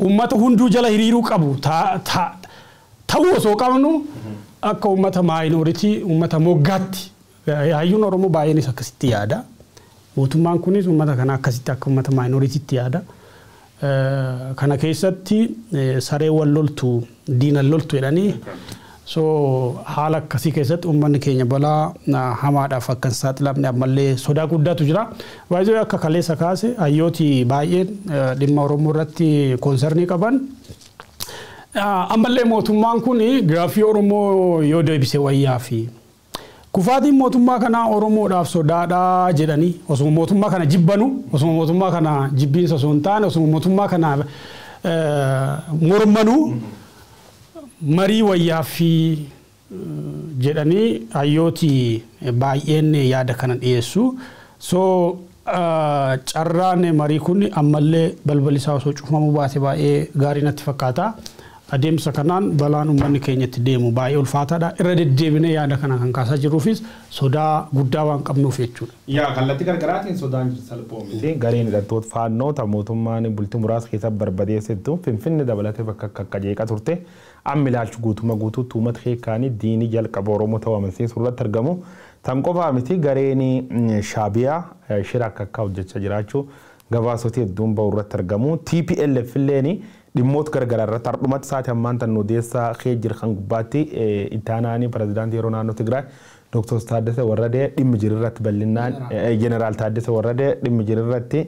Uummata hunduu jala hiriiruu qabu ta'uu osoo qabnu akka uummata maayinooritii, uummata moggaatti hayyuun Oromoo baay'eenis akkasitti yaada. Mootummaan kunis uummata kana akkasitti akka uummata maayinooritiitti yaada. Kana keessatti saree wal loltu diina loltu jedhanii so haala akkasii keessatti uummanni keenya balaa hamaadhaaf akka hin saaxilamne ammallee sodaa guddaatu jira. Baay'ee akka kaleessa kaase hayyooti baay'een dhimma Oromoo irratti koonsarnii qaban. Ammallee mootummaan kun gaaffii Oromoo yoo deebise wayyaa fi kufaatiin mootummaa kanaa Oromoodhaaf sodaadhaa jedhanii osuma mootummaa kana jibbanu osuma mootummaa kana jibbiinsa osoo hin taane osuma mootummaa kana mormanuu marii wayyaa fi jedhanii hayyooti baay'een yaada kana dhiyeessu. So carraan marii kun ammallee balballi isaa osoo cufamuu baate baay'ee gaarii natti fakkaata. Adeemsa kanaan balaan uummanni keenyatti deemu baay'ee ulfaataadha. Irra deddeebinee yaada kana kan kaasaa jirruufis sodaa guddaa waan qabnuuf jechuudha. Yaa kallattii gargaraatiin sodaan jirtu salphoo miti. Gareen hidhattoota faannoo mootummaan bultii muraasa keessa barbadeessettu Finfinne dabalatee bakka akka jeeqa turte amma ilaalchu guutummaa guutuutti uummata keekaanii diinii jalqaba Oromoo ta'uu amansiisuu irratti argamu. Tan qofaa miti gareen Shaabiyaa shira akka akka hojjechaa jiraachuu gabaasota hedduun bahu irratti argamu. TPLF illeen dhimmoota garagaraa irratti hardhumatti sa'aatii ammaan tan odeessaa kee jira kan gubbaatti itti aanaanii pirezidaantii yeroo naannoo Tigraay Dr. Taaddasee Warradee dhimmi jiru irratti bal'inaan Jeneraal Taaddasee Warradee dhimmi jiru irratti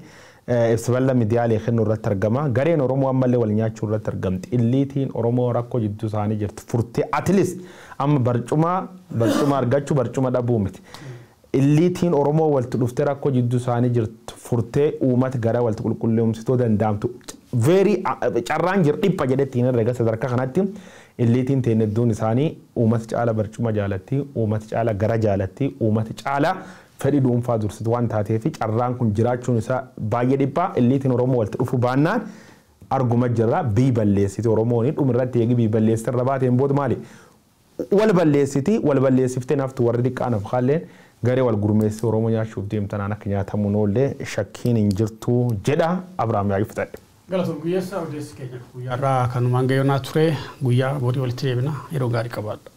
ibsa bal'aa miidiyaalee kennuu irratti argama. Gareen Oromoo ammallee wal nyaachuu irratti argamti. Illiitiin Oromoo rakkoo jidduu isaanii jirti. Furtee atleast amma barcuma argachuu barcuma dhabuu miti. Illiitiin Oromoo walitti dhuftee rakkoo jidduu isaanii jirtu furtee uummata gara walitti qulqulleessitoo danda'amtu. Very carraan jira dhipha jedhetti hin herrega sadarkaa kanatti illiitiin ta'in hedduun isaanii uummata caala barcuma jaalatti, uummata caala gara jaalatti, uummata caala fedhii dhuunfaa dursitu waan taateef carraan kun jiraachuun isaa baay'ee dhiphaa. Illiitiin Oromoo walitti dhufu baannaan arguma jirra biyyi balleessiti Oromoon dhumirratti eegi biyyi balleessiti irra baateen booda maali? Wal balleessiti wal balleessiftee naftu warri xiqqaan of kaalleen garee wal gurmeessee Oromoo nyaachuuf deemtanaan akka nyaatamuun oollee shakkiin hin jirtu jedha Abiraam Yaayyuu fixadhe. Galatoon guyyeessaa odeessi keenya guyyaarraa kanumaan gayoonaa ture guyyaa boodii walitti deebina yeroo gaarii qabaadha.